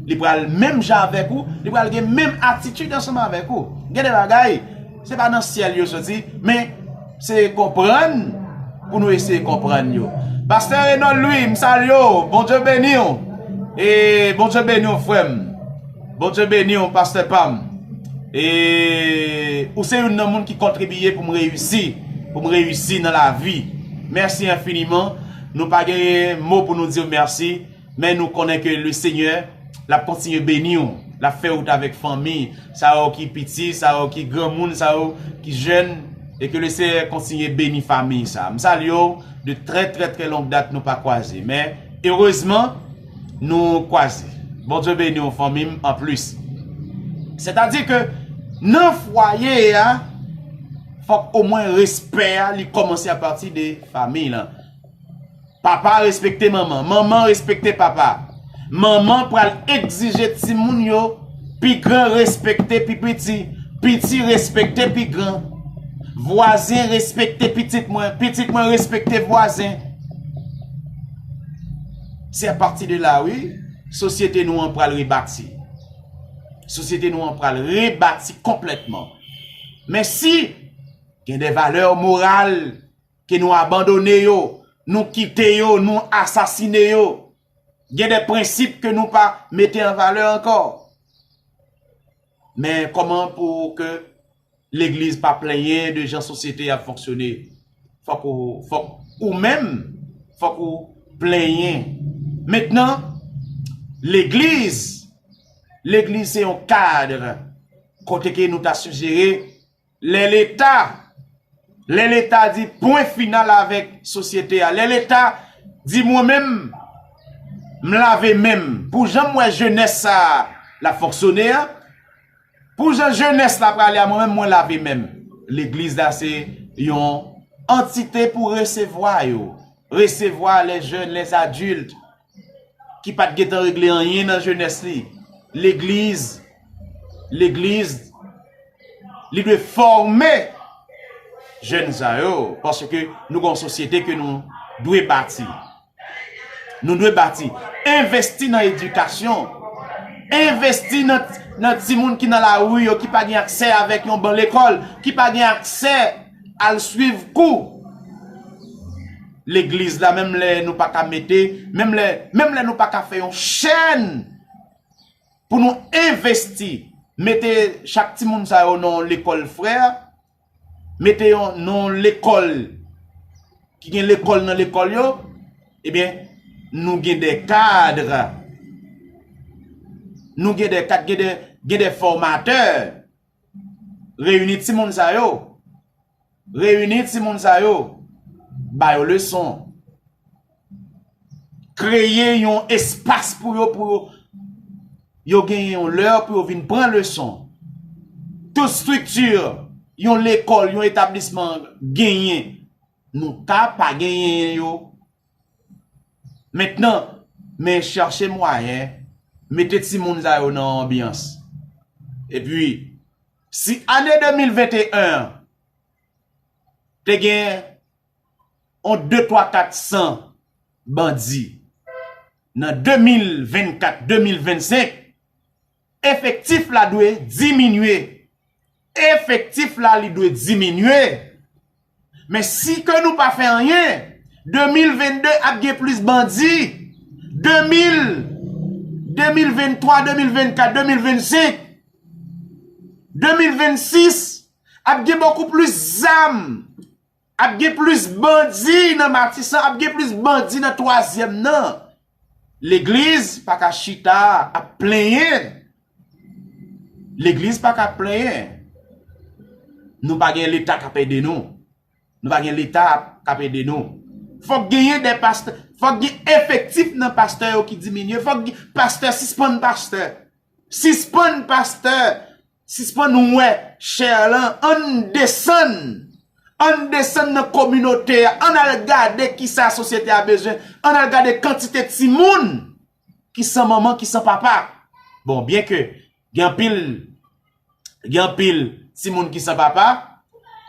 Li pral menm jan avèk ou, li pral gen menm atitid ansanm avèk ou. Gen de bagay, se pa nan syèl yo soti, men se konprann pou nou eseye konprann yo. Pastè Renold Louis, m salye w, Bondye beni w. E Bondye beni w, frè m. Bondye beni w, pastè pa m. E ou se youn nan moun ki kontribiye pou m reyisi, pou m reyisi nan lavi. Mèsi enfiniman. Nou pa gen mo pou nou di w mèsi, men nou konnen ke le Senyè, l ap kontinye beni w, l ap fè wout avèk fanmi, sa yo ki piti, sa yo ki granmoun, sa yo ki jèn, e ke le Senyè kontinye beni fanmi sa. M salye w de trè, trè, trè long dat nou pa kwaze, men erezman, nou kwaze. Bondye beni w, fanmi m, anplis. Sètadi ke nan fwaye a, fòk omwen respè a, li kòmanse apati de fanmi lan. Papa respekte manman, manman respekte papa. Manman pral egzije timoun yo, pi gran respekte pi piti, piti respekte pi gran. Vwazen respekte pitit mwen, pitit mwen respekte vwazen. Se apati de la, wi, sosyete nou an pral rebati. Sosyete nou an pral rebati konplètman. Men si gen de valè moral ke nou abandone yo, nou kite yo, nou asasine yo, gen de prensip ke nou pa mete an valè ankò. Men kòman pou ke legliz pa plenyen de jan sosyete a ap fonksyone? Fòk ou, fòk ou menm, fòk ou plenyen. Mentnan, legliz, legliz se yon kad kote ke nou ta sijere lè Leta Lè Leta di pwen final avèk sosyete a, lè Leta di mwen menm, m lave men m. Pou jan m wè jenès sa a l ap fonksyone a, pou jan jenès la prale a, mwen menm, mwen lave men m. Legliz la se yon antite pou resevwa yo. Resevwa les jeunes, les adultes ki pa t gentan regle anyen nan jenès li. Legliz, legliz, li dwe fòme jèn sa yo, paske nou gen yon sosyete ke nou dwe bati. Nou dwe bati. Envesti nan edikasyon. Envesti nan, nan timoun ki nan lari yo, ki pa gen aksè avèk yon ban lekòl, ki pa gen aksè al swiv kou. Legliz la, menm lè nou pa ka mete, menm lè, menm lè nou pa ka fè yon chèn pou nou envesti, mete chak timoun sa yo nan yon lekòl frè, mete yo nan yon lekòl ki gen lekòl nan lekòl yo, ebyen, nou gen de kad. Nou gen de kad, gen de, gen de fòmatè. Reyini timoun sa yo. Reyini timoun sa yo. Ba yo leson. Kreye yon espas pou yo, pou yo, yo genyen yon lè pou yo vin pran leson. Tout estrikti, yon lekòl, yon etablisman genyen. Nou ka pa genyen yo. Mentnan, men chache mwayen, mete timoun sa yo nan anbyans. Epi, si ane de mil venteyen an te gen yon de, twa, kat san bandi, nan de mil vennkat, de mil vennsenk, efektif la dwe diminye. Efektif la, li dwe diminye. Men si ke nou pa fè anyen, de mil vennde ap gen plis bandi. De mil, de mil venntwa, de mil vennkat, de mil vennsenk, de mil vennsis, ap gen bokou plis zam. Ap gen plis bandi nan Matisan, ap gen plis bandi nan twazyèm nan. Legliz pa ka chita ap plenyen. Legliz pa ka plenyen. Nou pa gen Leta k ap ede nou. Nou pa gen Leta k ap ede nou. Fòk genyen de pastè, fòk gen efektif nan pastè yo ki diminye. Fòk gen, pastè, sispann pastè. Sispann pastè. Sispann wè chè lan, ann desann. Ann desann nan kominote a, ann al gade kisa sosyete a bezwen, ann al gade kantite timoun ki san manman, ki san papa. Bon, byen ke gen anpil, gen anpil timoun ki san papa,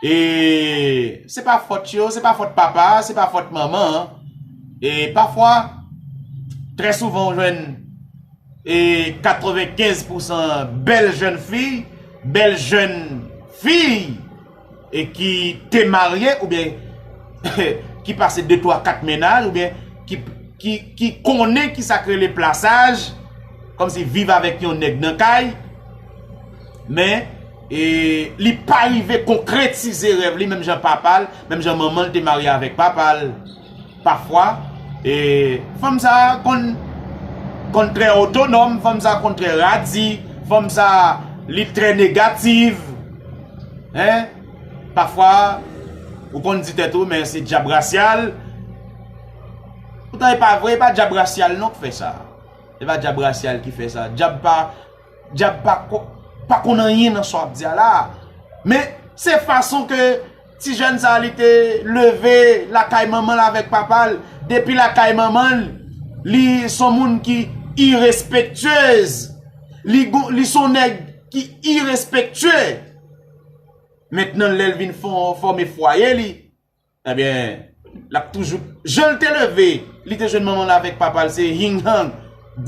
e se pa fòt yo, se pa fòt papa, se pa fòt manman an. E pafwa, trè souvan ou jwenn e katrevenkenz pousan bèl jèn fi, bèl jèn fi e ki te marye oubyen ki pase de, twa, kat mennaj oubyen ki, ki, ki konnen kisa k rele plasaj, kòmsi viv avèk yon nèg nan kay, men e, li pa rive konkretize rèv li menm jan papa l, menm jan manman l te marye avèk papa l. Pafwa, e, fanm sa a konn, konn trè otonòm, fanm sa a konn trè radi, fanm sa a li trè negatif. Hein? Pafwa, ou konn di tèt ou, men se dyab rasyal. Poutan, e pa vre, e pa dyab rasyal non k fè sa. E pa dyab rasyal ki fè sa. Dyab pa, dyab pa ko-, pa konn anyen nan sa w ap di a la. Men, se fason ke ti jèn sa a, li te leve lakay manman l avèk papa l. Depi lakay manman l, li s on moun ki irespektyez. Li gon, li s on nèg ki irespektye. Mentnan, lè l vin fò-, fòme fwaye li, ebyen, l ap toujou, jan l te leve, li te jwenn manman l avèk papa l, se hing-hang,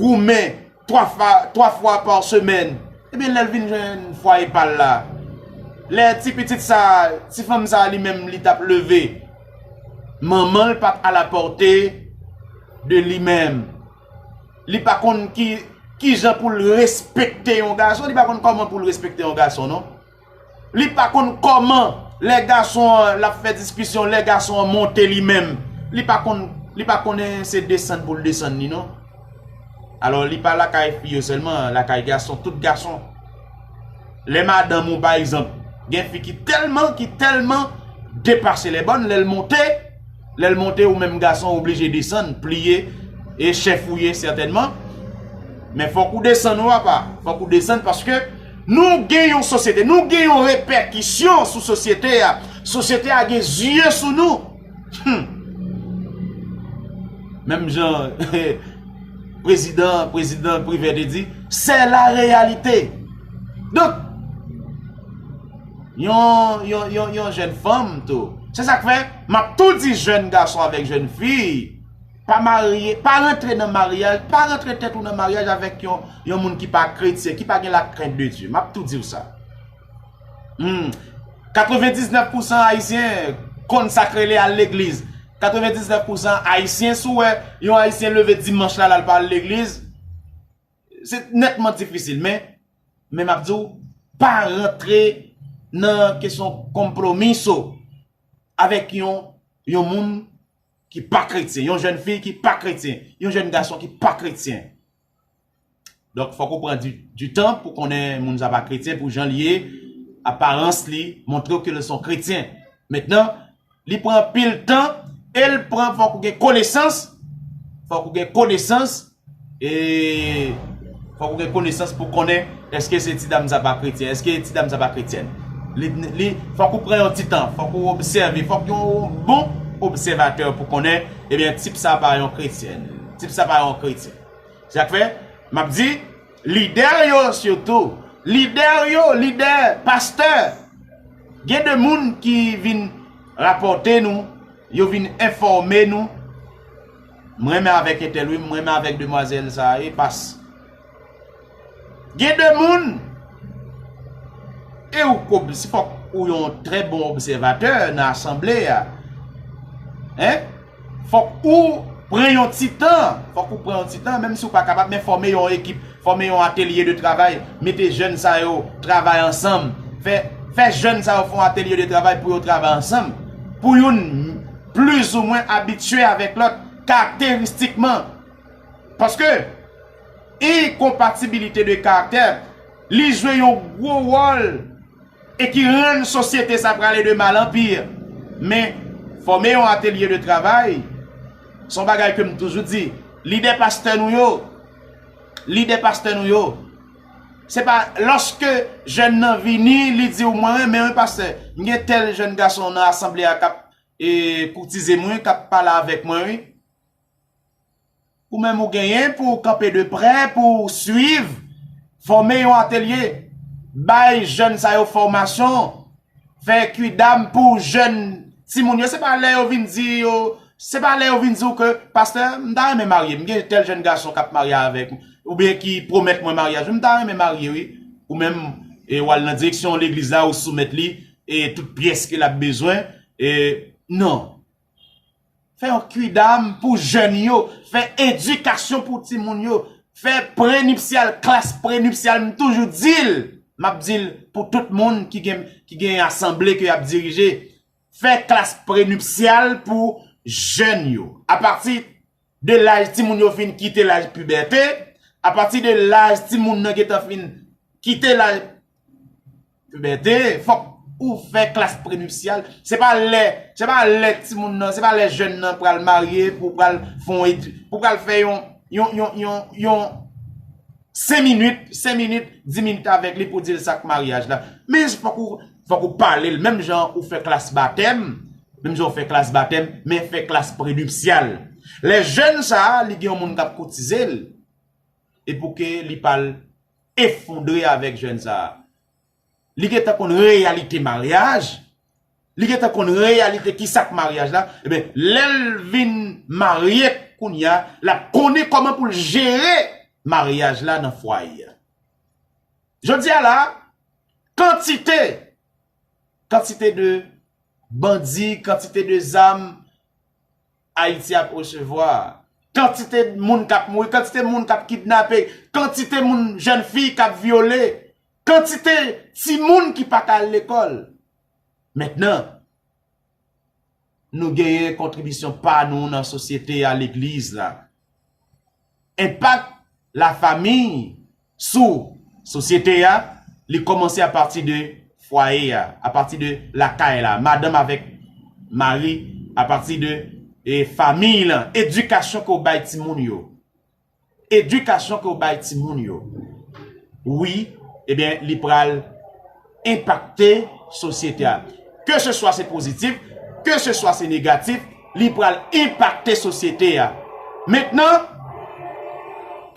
goumen, twa fwa, twa fwa pa semèn. Ebyen, lè l vin jwenn fwaye pa l la, lè ti pitit sa, ti fanm sa li menm, li t ap leve, manman l pa t à la portée de li menm. Li pa konn ki, ki jan pou l respekte yon gason, li pa konn kòman pou l respekte yon gason, non. Li pa konn kòman, lè gason an, l ap fè diskisyon, lè gason an monte li menm, li pa konn, li pa konnen se desann pou l desann li, non. Alò, li pa lakay fi yo sèlman, lakay gason, tout gason. Lè madanm ou, pa egzanp, gen fi ki tèlman, ki tèlman depase lè bòn, lè l monte, lè l monte, ou menm gason oblije desann, pliye, e chèf ou ye sètènman. Men fòk ou desann, wi papa. Fòk ou desann paske nou gen yon sosyete, nou gen yon repèkisyon sou sosyete a. Sosyete a gen zye sou nou. Hmm. Menm jan prezidan, prezidan Privè te di, c'est la réalité. Donk, yon, yon, yon, yon jèn fanm tou. Se sa k fè, m ap tou di jèn gason avèk jèn fi, pa marye, pa rantre nan maryaj, pa rantre tèt ou nan maryaj avèk yon, yon moun ki pa kretyen, ki pa gen lakrent de Dye. M ap tou di w sa. Hmm. Katrevendiznèf pousan Ayisyen konn sa k rele al legliz. Katrevendiznèf pousan Ayisyen, si w wè yon Ayisyen leve dimanch la, l al pa al legliz, se nètman difisil. Men, men m ap di w, pa rantre nan kesyon konpwomiso avèk yon, yon moun ki pa kretyen, yon jèn fi ki pa kretyen, yon jèn gason ki pa kretyen. Donk, fòk ou pran du, du temps pou konnen moun sa pa kretyen, pou jan l ye, aparans li, montre w ke l se yon kretyen. Mentnan, li pran anpil tan, e l pran, fòk ou gen konesans, fòk ou gen konesans, e fòk ou gen konesans pou konnen èske se ti dam sa pa kretyen, èske ti dam sa pa kretyèn. Li, li, fòk ou pran yon ti tan, fòk ou obsève, fòk yon bon obsèvatè pou konnen, ebyen, tip sa pa yon kretyèn, tip sa pa yon kretyen. Sa k fè, m ap di, lidè yo sitou, lidè yo, lidè, pastè, gen de moun ki vin rapòte nou, yo vin enfòme nou, mwen renmen avèk entèl wi, mwen renmen avèk demwazèl sa, e pas. Gen de moun, e ou k ob-, si fòk ou yon trè bon obsèvatè nan asanble a. Hein? Fòk ou pran yon ti tan, fòk ou pran yon ti tan, menm si w pa kapab, men fòme yon ekip, fòme yon atelye de travay, mete jèn sa yo travay ansanm, fè, fè jèn sa yo fè yon atelye de travay pou yo travay ansanm, pou youn plizoumwen abitye avèk lòt, karakteristikman. Paske, enkonpatibilite de karaktè, li jwe yon gwo wòl e ki rann sosyete sa prale de mal an pi. Men, fòme yon atelye de travay, se yon bagay ke m toujou di, lidè pastè nou yo, lidè pastè nou yo, se pa lòske jèn nan vini, li di w, "Mwen renmen wi pastè, m gen tèl jèn gason nan asanble a k ap, e, koutize m wi, k ap pale avèk mwen wi." Ou menm ou genyen pou w kanpe de prè, pou w swiv, fòme yon atelye, bay jèn sa yo fòmasyon, fè kwidam pou jèn timoun yo. Se pa lè yo vin di yo, se pa lè yo vin di w ke, "Pastè, m ta renmen marye, m gen tèl jèn gason k ap marye avèk m, oubyen ki pwomèt mwen maryaj, m ta renmen marye wi." Ou menm, e, w al nan direksyon legliz la, ou soumèt li, e, tout pyès ke l ap bezwen, e, non. Fè yon kwidam pou jèn yo, fè edikasyon pou timoun yo, fè prenipsyal, klas prenipsyal, m toujou di l, m ap di l pou tout moun ki gen, ki gen asanble ke y ap dirije, fè klas prenipsyal pou jèn yo. Apati de laj timoun yo fin kite laj pibète, apati de laj timoun nan gentan fin kite laj pibète, fòk ou fè klas prenipsyal. Se pa lè, se pa lè timoun nan, se pa lè jèn nan pral marye pou pral fè yon eti-, pou pral fè yon, yon, yon, yon, yon senk minit, senk minit, dis minit avèk li pou di l sa k maryaj la. Men fòk ou, fòk ou pale l, menm jan ou fè klas batèm, menm jan ou fè klas batèm, men fè klas prenipsyal. Lè jèn sa a, li gen yon moun k ap koutize l, e pou ke li pa al efondre avèk jèn sa a. Li gentan konn reyalite maryaj, li gentan konn reyalite kisa k maryaj la, ebyen, lè l vin marye kounye a, l ap konnen kòman pou l jere maryaj la nan fwaye a. Jodi a la, kantite, kantite de bandi, kantite de zam Ayiti ap resevwa, kantite moun k ap mouri, kantite moun k ap kidnape, kantite moun, jèn fi k ap vyole, kantite timoun ki pa ka al lekòl. Mentnan, nou genyen kontribisyon pa nou nan sosyete a, legliz la. Enpak lafanmi sou sosyete a, li kòmanse apati de fwaye a, apati de lakay la, madanm avèk mari, apati de e, fanmi lan, edikasyon ke w bay timoun yo. Edikasyon ke w bay timoun yo. Wi, ebyen, li pral enpakte sosyete a. Ke se swa se pozitif, ke se swa se negatif, li pral enpakte sosyete a. Mentnan,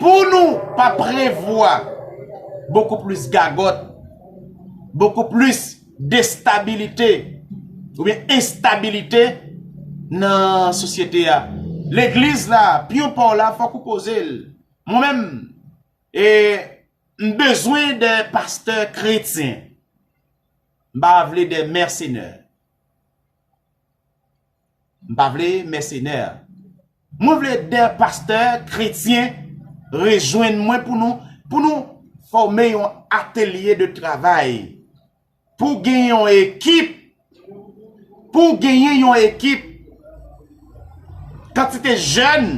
pou nou pa prevwa bokou plis gagòt, bokou plis destabilite oubyen enstabilite nan sosyete a. Legliz la, pyon pa w la, fòk ou poze l. Mwen menm, e, m bezwen de pastè kretyen. M pa vle de mèsenè. M pa vle mèsenè. Mwen vle de pastè kretyen rejwenn mwen pou nou, pou nou fòme yon atelye de travay. Pou gen yon ekip, pou genyen yon ekip, kantite jèn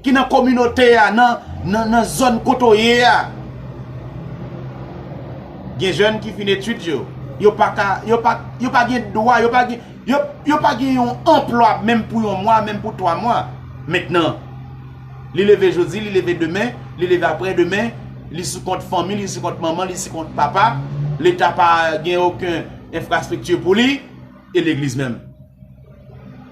ki nan kominote a, nan, nan, nan zòn kote w ye a, gen jèn ki fin etid yo, yo pa ka, yo pa, yo pa gen dwa, yo pa gen, yo, yo pa gen yon anplwa menm pou yon mwa, menm pou twa mwa. Mentnan, li leve jodi, li leve demen, li leve aprè demen, li sou kont fanmi, li sou kont manman, li sou kont papa, Leta pa gen okenn enfrastrikti pou li, e legliz menm.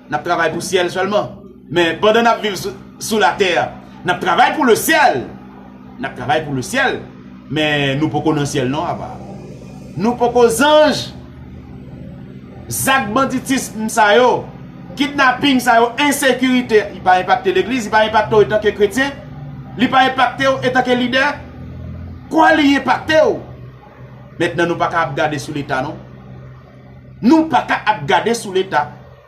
N ap travay pou syèl sèlman. Men pandan n ap viv sou, sou latè a, n ap travay pou lesyèl. N ap travay pou lesyèl. Men nou poko nan syèl non, apa. Nou poko zanj. Zak banditism sa yo, kidnaping sa yo, ensekirite, li pa enpakte legliz, li pa enpakte w etanke kretyen, li pa enpakte w etanke lidè. Kwa li enpakte w? Mentnan, nou pa ka ap gade sou Leta non. Nou pa ka ap gade sou Leta.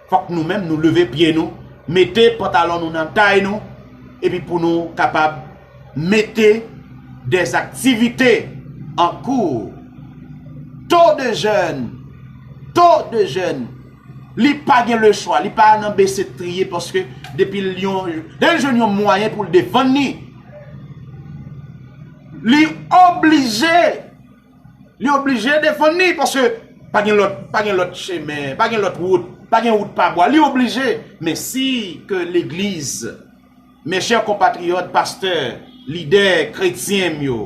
Fòk nou menm nou leve pye nou, mete pantalon nou nan tay nou, epi pou nou kapab mete des activités en cours. Taux de jeunes, taux de jeunes, li pa gen lechwa, li pa nan bese triye paske depi l yon, depi l jwenn yon mwayen pou l defann li, li oblije Li oblije defann li, paske pa gen lòt, pa gen lòt chemen, pa gen lòt wout, pa gen wout pa bwa. Li oblije. Men si ke legliz, mes chers compatriotes, pastè, lidè, kretyen m yo,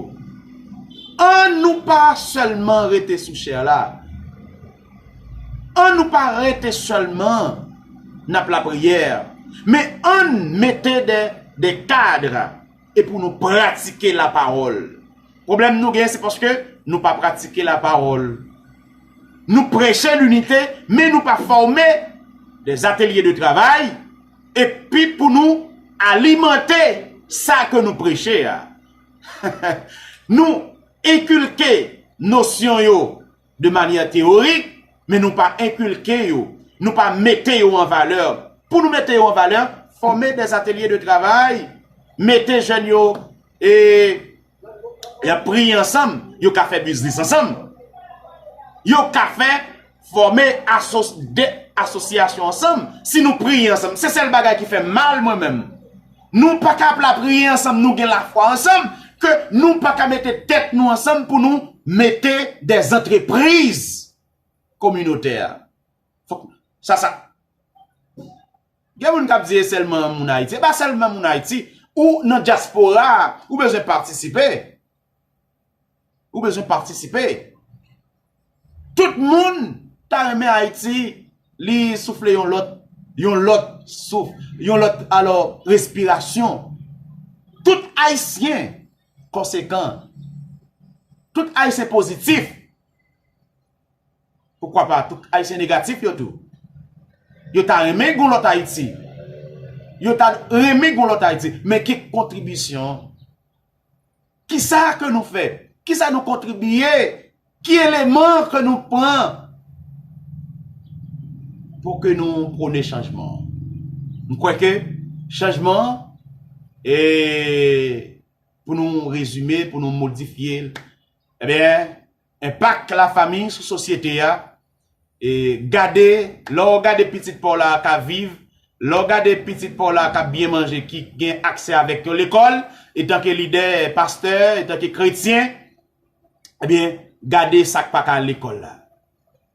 ann nou pa sèlman rete sou chè la. Ann nou pa rete sèlman n ap lapriyè, men ann mete de, de kad e pou nou pratike lapawòl. Pwoblèm nou gen, se paske nou pa pratike lapawòl. Nou preche linite, men nou pa fòme des ateliers de travail, epi pou nou alimante sa ke nou preche a. Nou enkilke nosyon yo de manyè teyorik, men nou pa enkilke yo, nou pa mete yo an valè. Pou nou mete yo an valè, fòme des ateliers de travail, mete jèn yo, e, y ap priye ansanm, yo ka fè biznis ansanm. Yo ka fè, fòme asos-, de asosyasyon ansanm. Si nou priye ansanm, se sèl bagay ki fè mal mwen menm. Nou pa ka ap lapriyè ansanm, nou gen lafwa ansanm, ke nou pa ka mete tèt nou ansanm pou nou mete des entreprises communautaires. Fòk sa, sa. Gen moun k ap di e sèlman moun Ayiti. E pa sèlman moun Ayiti. Ou nan dyaspora, ou bezwen patisipe. Ou bezwen patisipe. Tout moun ta renmen Ayiti, li soufle yon lòt, yon lòt souf, yon lòt, alò, respirasyon. Tout Ayisyen konsekan. Tout Ayisyen pozitif. Poukwa pa tout Ayisyen negatif yo tou? Yo ta renmen gon lòt Ayiti. Yo ta renmen gon lòt Ayiti. Men ki kontribisyon? Kisa ke nou fè? Kisa nou kontribiye? Ki eleman ke nou pran pou ke nou pwone chanjman? M kwè ke chanjman, e, pou nou rezime, pou nou modifye l, ebyen, enpak lafanmi sou sosyete a, e, gade, lè w gade pitit pa w la k ap viv, lè w gade pitit pa w la k ap byen manje, ki gen aksè avèk yon lekòl, etanke lidè, pastè, etanke kretyen, ebyen, gade sa k pa ka al lekòl la.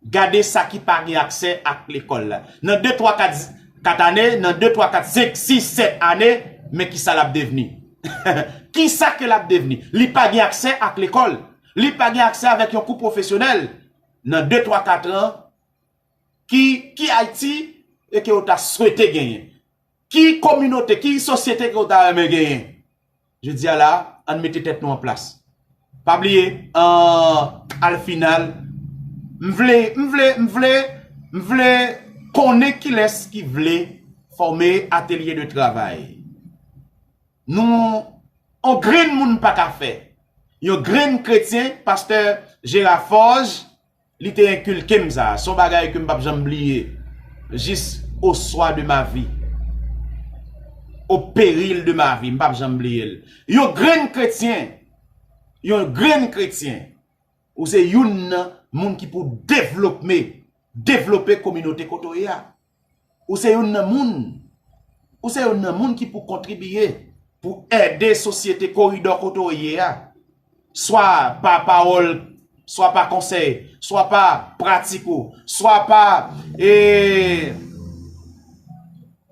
Gade sa ki pa gen aksè ak lekòl la. Nan de, twa, kat, kat ane, nan de, twa, kat, senk, sis, sèt ane, men kisa l ap devni. Kisa ke l ap devni? Li pa gen aksè ak lekòl. Li pa gen aksè avèk yon kou pwofesyonèl. Nan de, twa, kat an, ki, ki Ayiti e ke w ta swete genyen? Ki kominote, ki sosyete ke w ta renmen genyen? Jodi a la, ann mete tèt nou an plas. Pa bliye, an, al final, m vle, m vle, m vle, m vle konnen kilès ki vle fòme atelye de travay. Nou, on grenn moun pa ka fè. Yon grenn kretyen, pastè Gérard Forge, li te enkilke m sa. Se yon bagay ke m p ap janm bliye. Jis au soir de ma vie. Au péril de ma vie. M p ap janm bliye l. Yon grenn kretyen. Yon grenn kretyen. Ou se youn nan moun ki pou devlopme, devlope kominote kote w ye a. Ou se youn nan moun. Ou se youn nan moun ki pou kontribiye, pou ede sosyete koridò kote w ye a. Swa pa pawòl, swa pa konsèy, swa pa pratik ou, swa pa, e,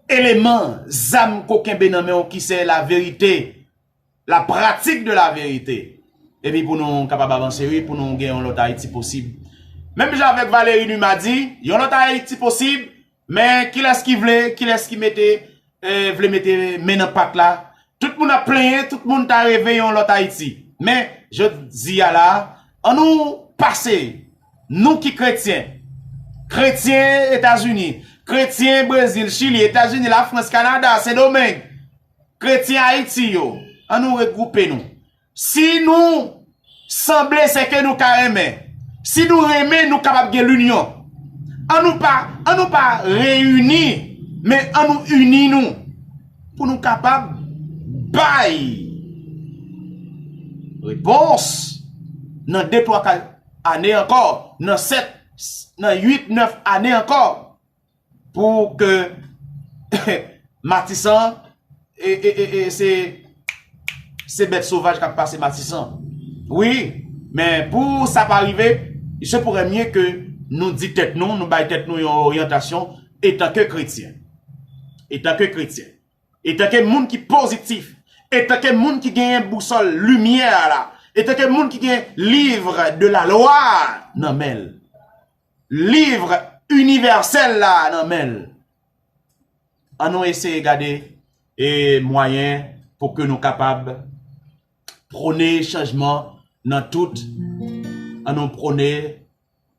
eleman, zam ke w kenbe nan men w ki se la verite, la pratique de la vérité. Epi pou nou kapab avanse, wi, pou nou gen yon lòt Ayiti posib. Menm jan avèk Valéry Numa di, yon lòt Ayiti posib, men kilès ki vle, kilès ki mete, e, vle mete men nan pat la? Tout moun ap plenyen, tout moun ta reve yon lòt Ayiti. Men, jodi a la, ann nou pase, nou ki kretyen, kretyen Etazini, kretyen Brezil, Chili, Etazini, Lafrans, Kanada, Sendomeng, kretyen Ayiti yo, ann nou regwoupe nou. Si nou sanble, se ke nou ka renmen. Si nou renmen, nou kapab gen linyon. Ann nou pa, ann nou pa reyini, men ann nou ini nou. Pou nou kapab bay repons nan de, twa, kat ane ankò, nan sèt, nan uit, nèf ane ankò. Pou ke Matisan, e, e, e, e, se, se bèt sovaj k ap pase Matisan. Wi, men pou sa pa rive, il se pourrait mieux que nou di tèt nou, nou bay tèt nou yon oryantasyon etanke kretyen. Etanke kretyen. Etanke moun ki pozitif. Etanke moun ki genyen bousòl limyè a la. Etanke moun ki gen livre de la loi nan men l. Livre inivèsèl la nan men l. Ann nou eseye gade, e, mwayen pou ke nou kapab pwone chanjman nan tout. Ann nou pwone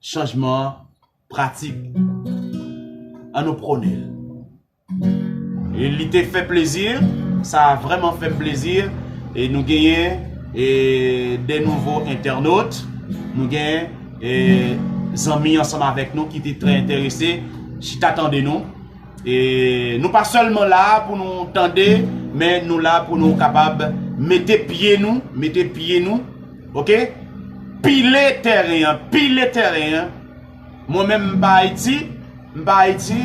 chanjman pratik. Ann nou pwone l. E li te fè plezi, sa vrèman fè m plezi. E nou genyen, e, de nouvo entènot, nou genyen, e, zanmi ansanm avèk nou ki te trè enterese chita tande nou. E nou pa sèlman la pou nou tande, men nou la pou nou kapab mete pye nou, mete pye nou, oke? Pile tèren an, pile tèren an. Mwen menm m pa Ayiti, m pa Ayiti.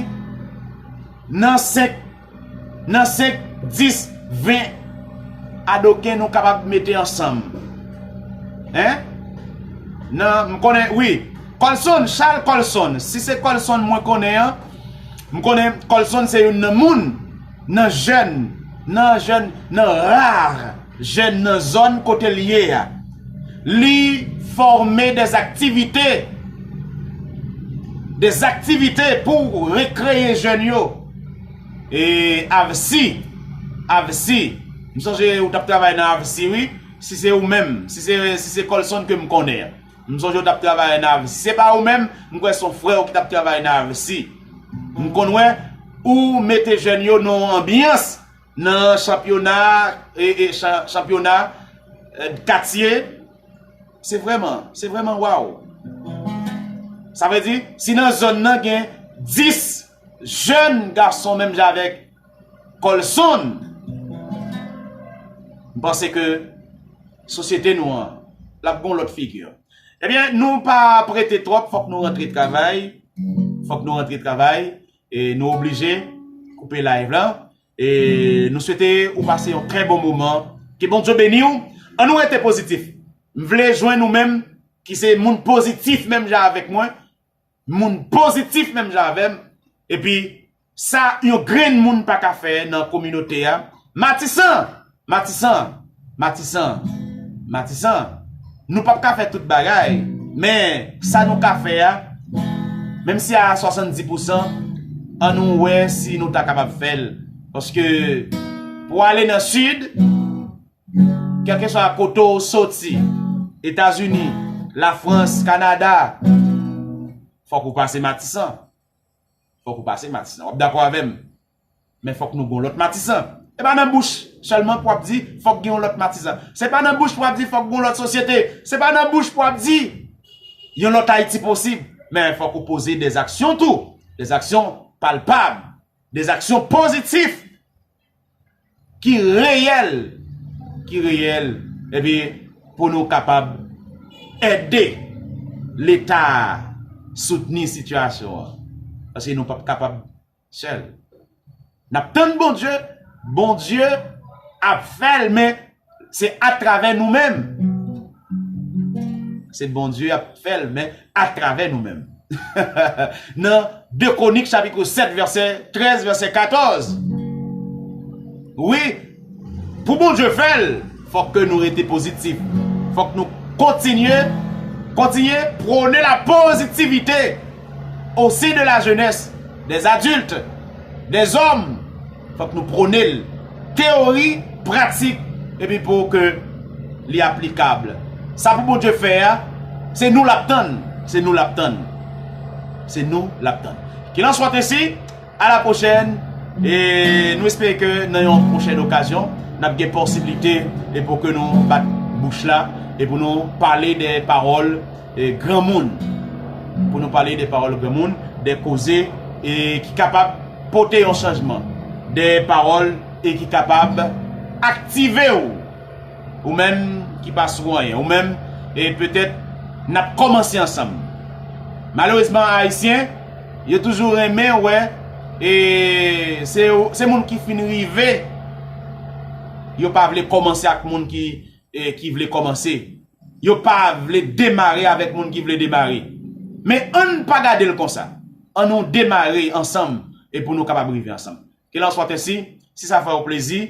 Nan senk, nan senk, dis, ven adoken nou kapab mete ansanm. Hein? Nan, m konnen, wi. Colson, Charles Colson. Si se Colson mwen konnen an, m konnen Colson se youn nan moun, nan jèn, nan jèn, nan ra jèn nan zòn kote l ye a. Li fòme des activités, des activités pou rekreye jèn yo. E Avsi, Avsi, m sonje ou t ap travay nan Avsi, wi. Si se ou menm, si se, si se Colson ke m konnen an. M sonje w t ap travay nan Avsi. Si se pa ou menm, m kwè se yon frè w ki t ap travay nan Avsi. M konn wè ou mete jèn yo nan yon anbyans nan chanpyona, e, e, chan-, chanpyona, e, katye. Se vrèman, se vrèman waw. Sa vle di, si nan zòn nan gen dis jèn gason menm jan avèk Colson, m panse ke sosyete nou an, l ap gon lòt figi. Ebyen, nou pa ap rete twòp, fòk nou rantre travay. Fòk nou rantre travay. E nou oblije koupe live la. E nou swete ou pase yon trè bon moman. Ke Bondye beni w. Ann nou rete pozitif. M vle jwenn ou menm ki se moun pozitif menm jan avèk mwen. moun pozitif menm jan avè m, epi sa yon grenn moun pa ka fè nan kominote a, Matisan, Matisan, Matisan, Matisan, nou p ap ka fè tout bagay, men sa nou ka fè a, menm si a swasanndis pousan, an nou wè si nou ta kapab fè l. Paske pou ale nan sid, kèlkeswa kote w soti, Etazini, Lafrans, Kanada, fòk ou pase Matisan. Fòk ou pase Matisan. W ap dakò avè m? Men fòk nou gen yon lòt Matisan. Se pa nan bouch sèlman pou w ap di fòk gen yon lòt Matisan. Se pa nan bouch pou w ap di fòk gen yon lòt sosyete. Se pa nan bouch pou w ap di yon lòt Ayiti posib. Men fòk ou poze dèzaksyon tou. Dèzaksyon palpab. Dèzaksyon pozitif. Ki reyèl. Ki reyèl. Epi pou nou kapab ede Leta a soutni sitiyasyon an. Paske nou p ap kapab sèl. N ap tann Bondye, Bondye ap fè l, men se atravè nou menm. Se Bondye ap fè l, men atravè nou menm. Nan de Kwonik chapit sèt vèsè trèz, vèsè katòz. Wi, pou Bondye fè l, fòk ke nou rete pozitif. Fòk nou kontinye, kontinye pwone la pozitivite au sein de la jeunesse, des adultes, des hommes. Fòk nou pwone l. Teyori, pratik, epi pou ke li aplikab. Sa pou Bondye fè a, se nou l ap tann. Se nou l ap tann. Se nou l ap tann. Qu'il en soit ainsi, à la prochaine. E nou espere ke nan yon pwochèn okazyon, n ap gen posiblite e pou ke nou bat bouch la e pou nou pale de pawòl e granmoun. Pou nou pale de pawòl granmoun, de koze e ki kapab pote yon chanjman, de pawòl e ki kapab aktive w, ou menm ki pa sou anyen, ou menm e petèt n ap kòmanse ansanm. Malerezman, Ayisyen, yo toujou renmen wè e se, se moun ki fin rive, yo pa vle kòmanse ak moun ki, e, ki vle kòmanse. Yo pa vle demare avèk moun ki vle demare. Men ann pa gade l konsa. Ann nou demare ansanm e pou nou kapab rive ansanm. Qu'il en soit ainsi, si sa fè w plezi,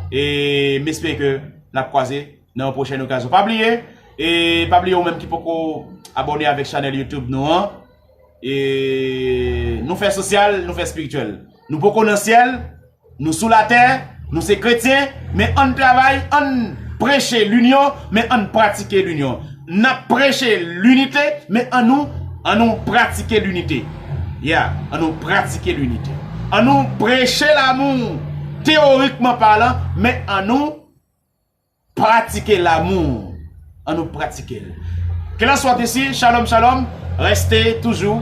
e m espere ke n ap kwaze nan yon pwochèn okazyon. Pa bliye, e pa bliye ou menm ki poko abòne avèk chanèl YouTube nou an, e nou fè sosyal, nou fè espirityèl. Nou poko nan syèl, nou sou latè, nou se kretyen, men ann travay, ann preche linyon, men ann pratike linyon. N ap preche linite, men ann nou, ann nou pratike linite. Yeah, ann nou pratike linite. Ann nou preche lamou, teyorikman palan, men ann nou pratike lamou. Ann nou pratike l. Qu'il en soit ainsi, shalom, shalom. Restez toujours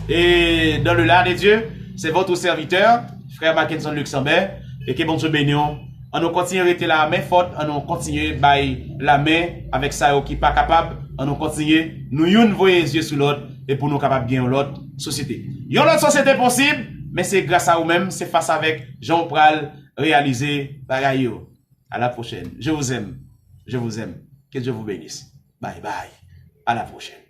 et dans le lard de Dieu. C'est votre serviteur, frère Mackenson Luxembourg. E ke Bondye beni w. Ann nou kontinye rete la men fòt, ann nou kontinye bay lamen avèk sa yo ki pa kapab, ann nou kontinye, nou youn voye zye sou lòt, e pou nou kapab gen yon lòt sosyete. Yon lòt sosyete posib, men se gras a ou menm, se fas avèk jan w pral reyalize bagay yo. À la prochaine. Je vous aime. Je vous aime. Que Dieu vous bénisse. Bye bye. À la prochaine.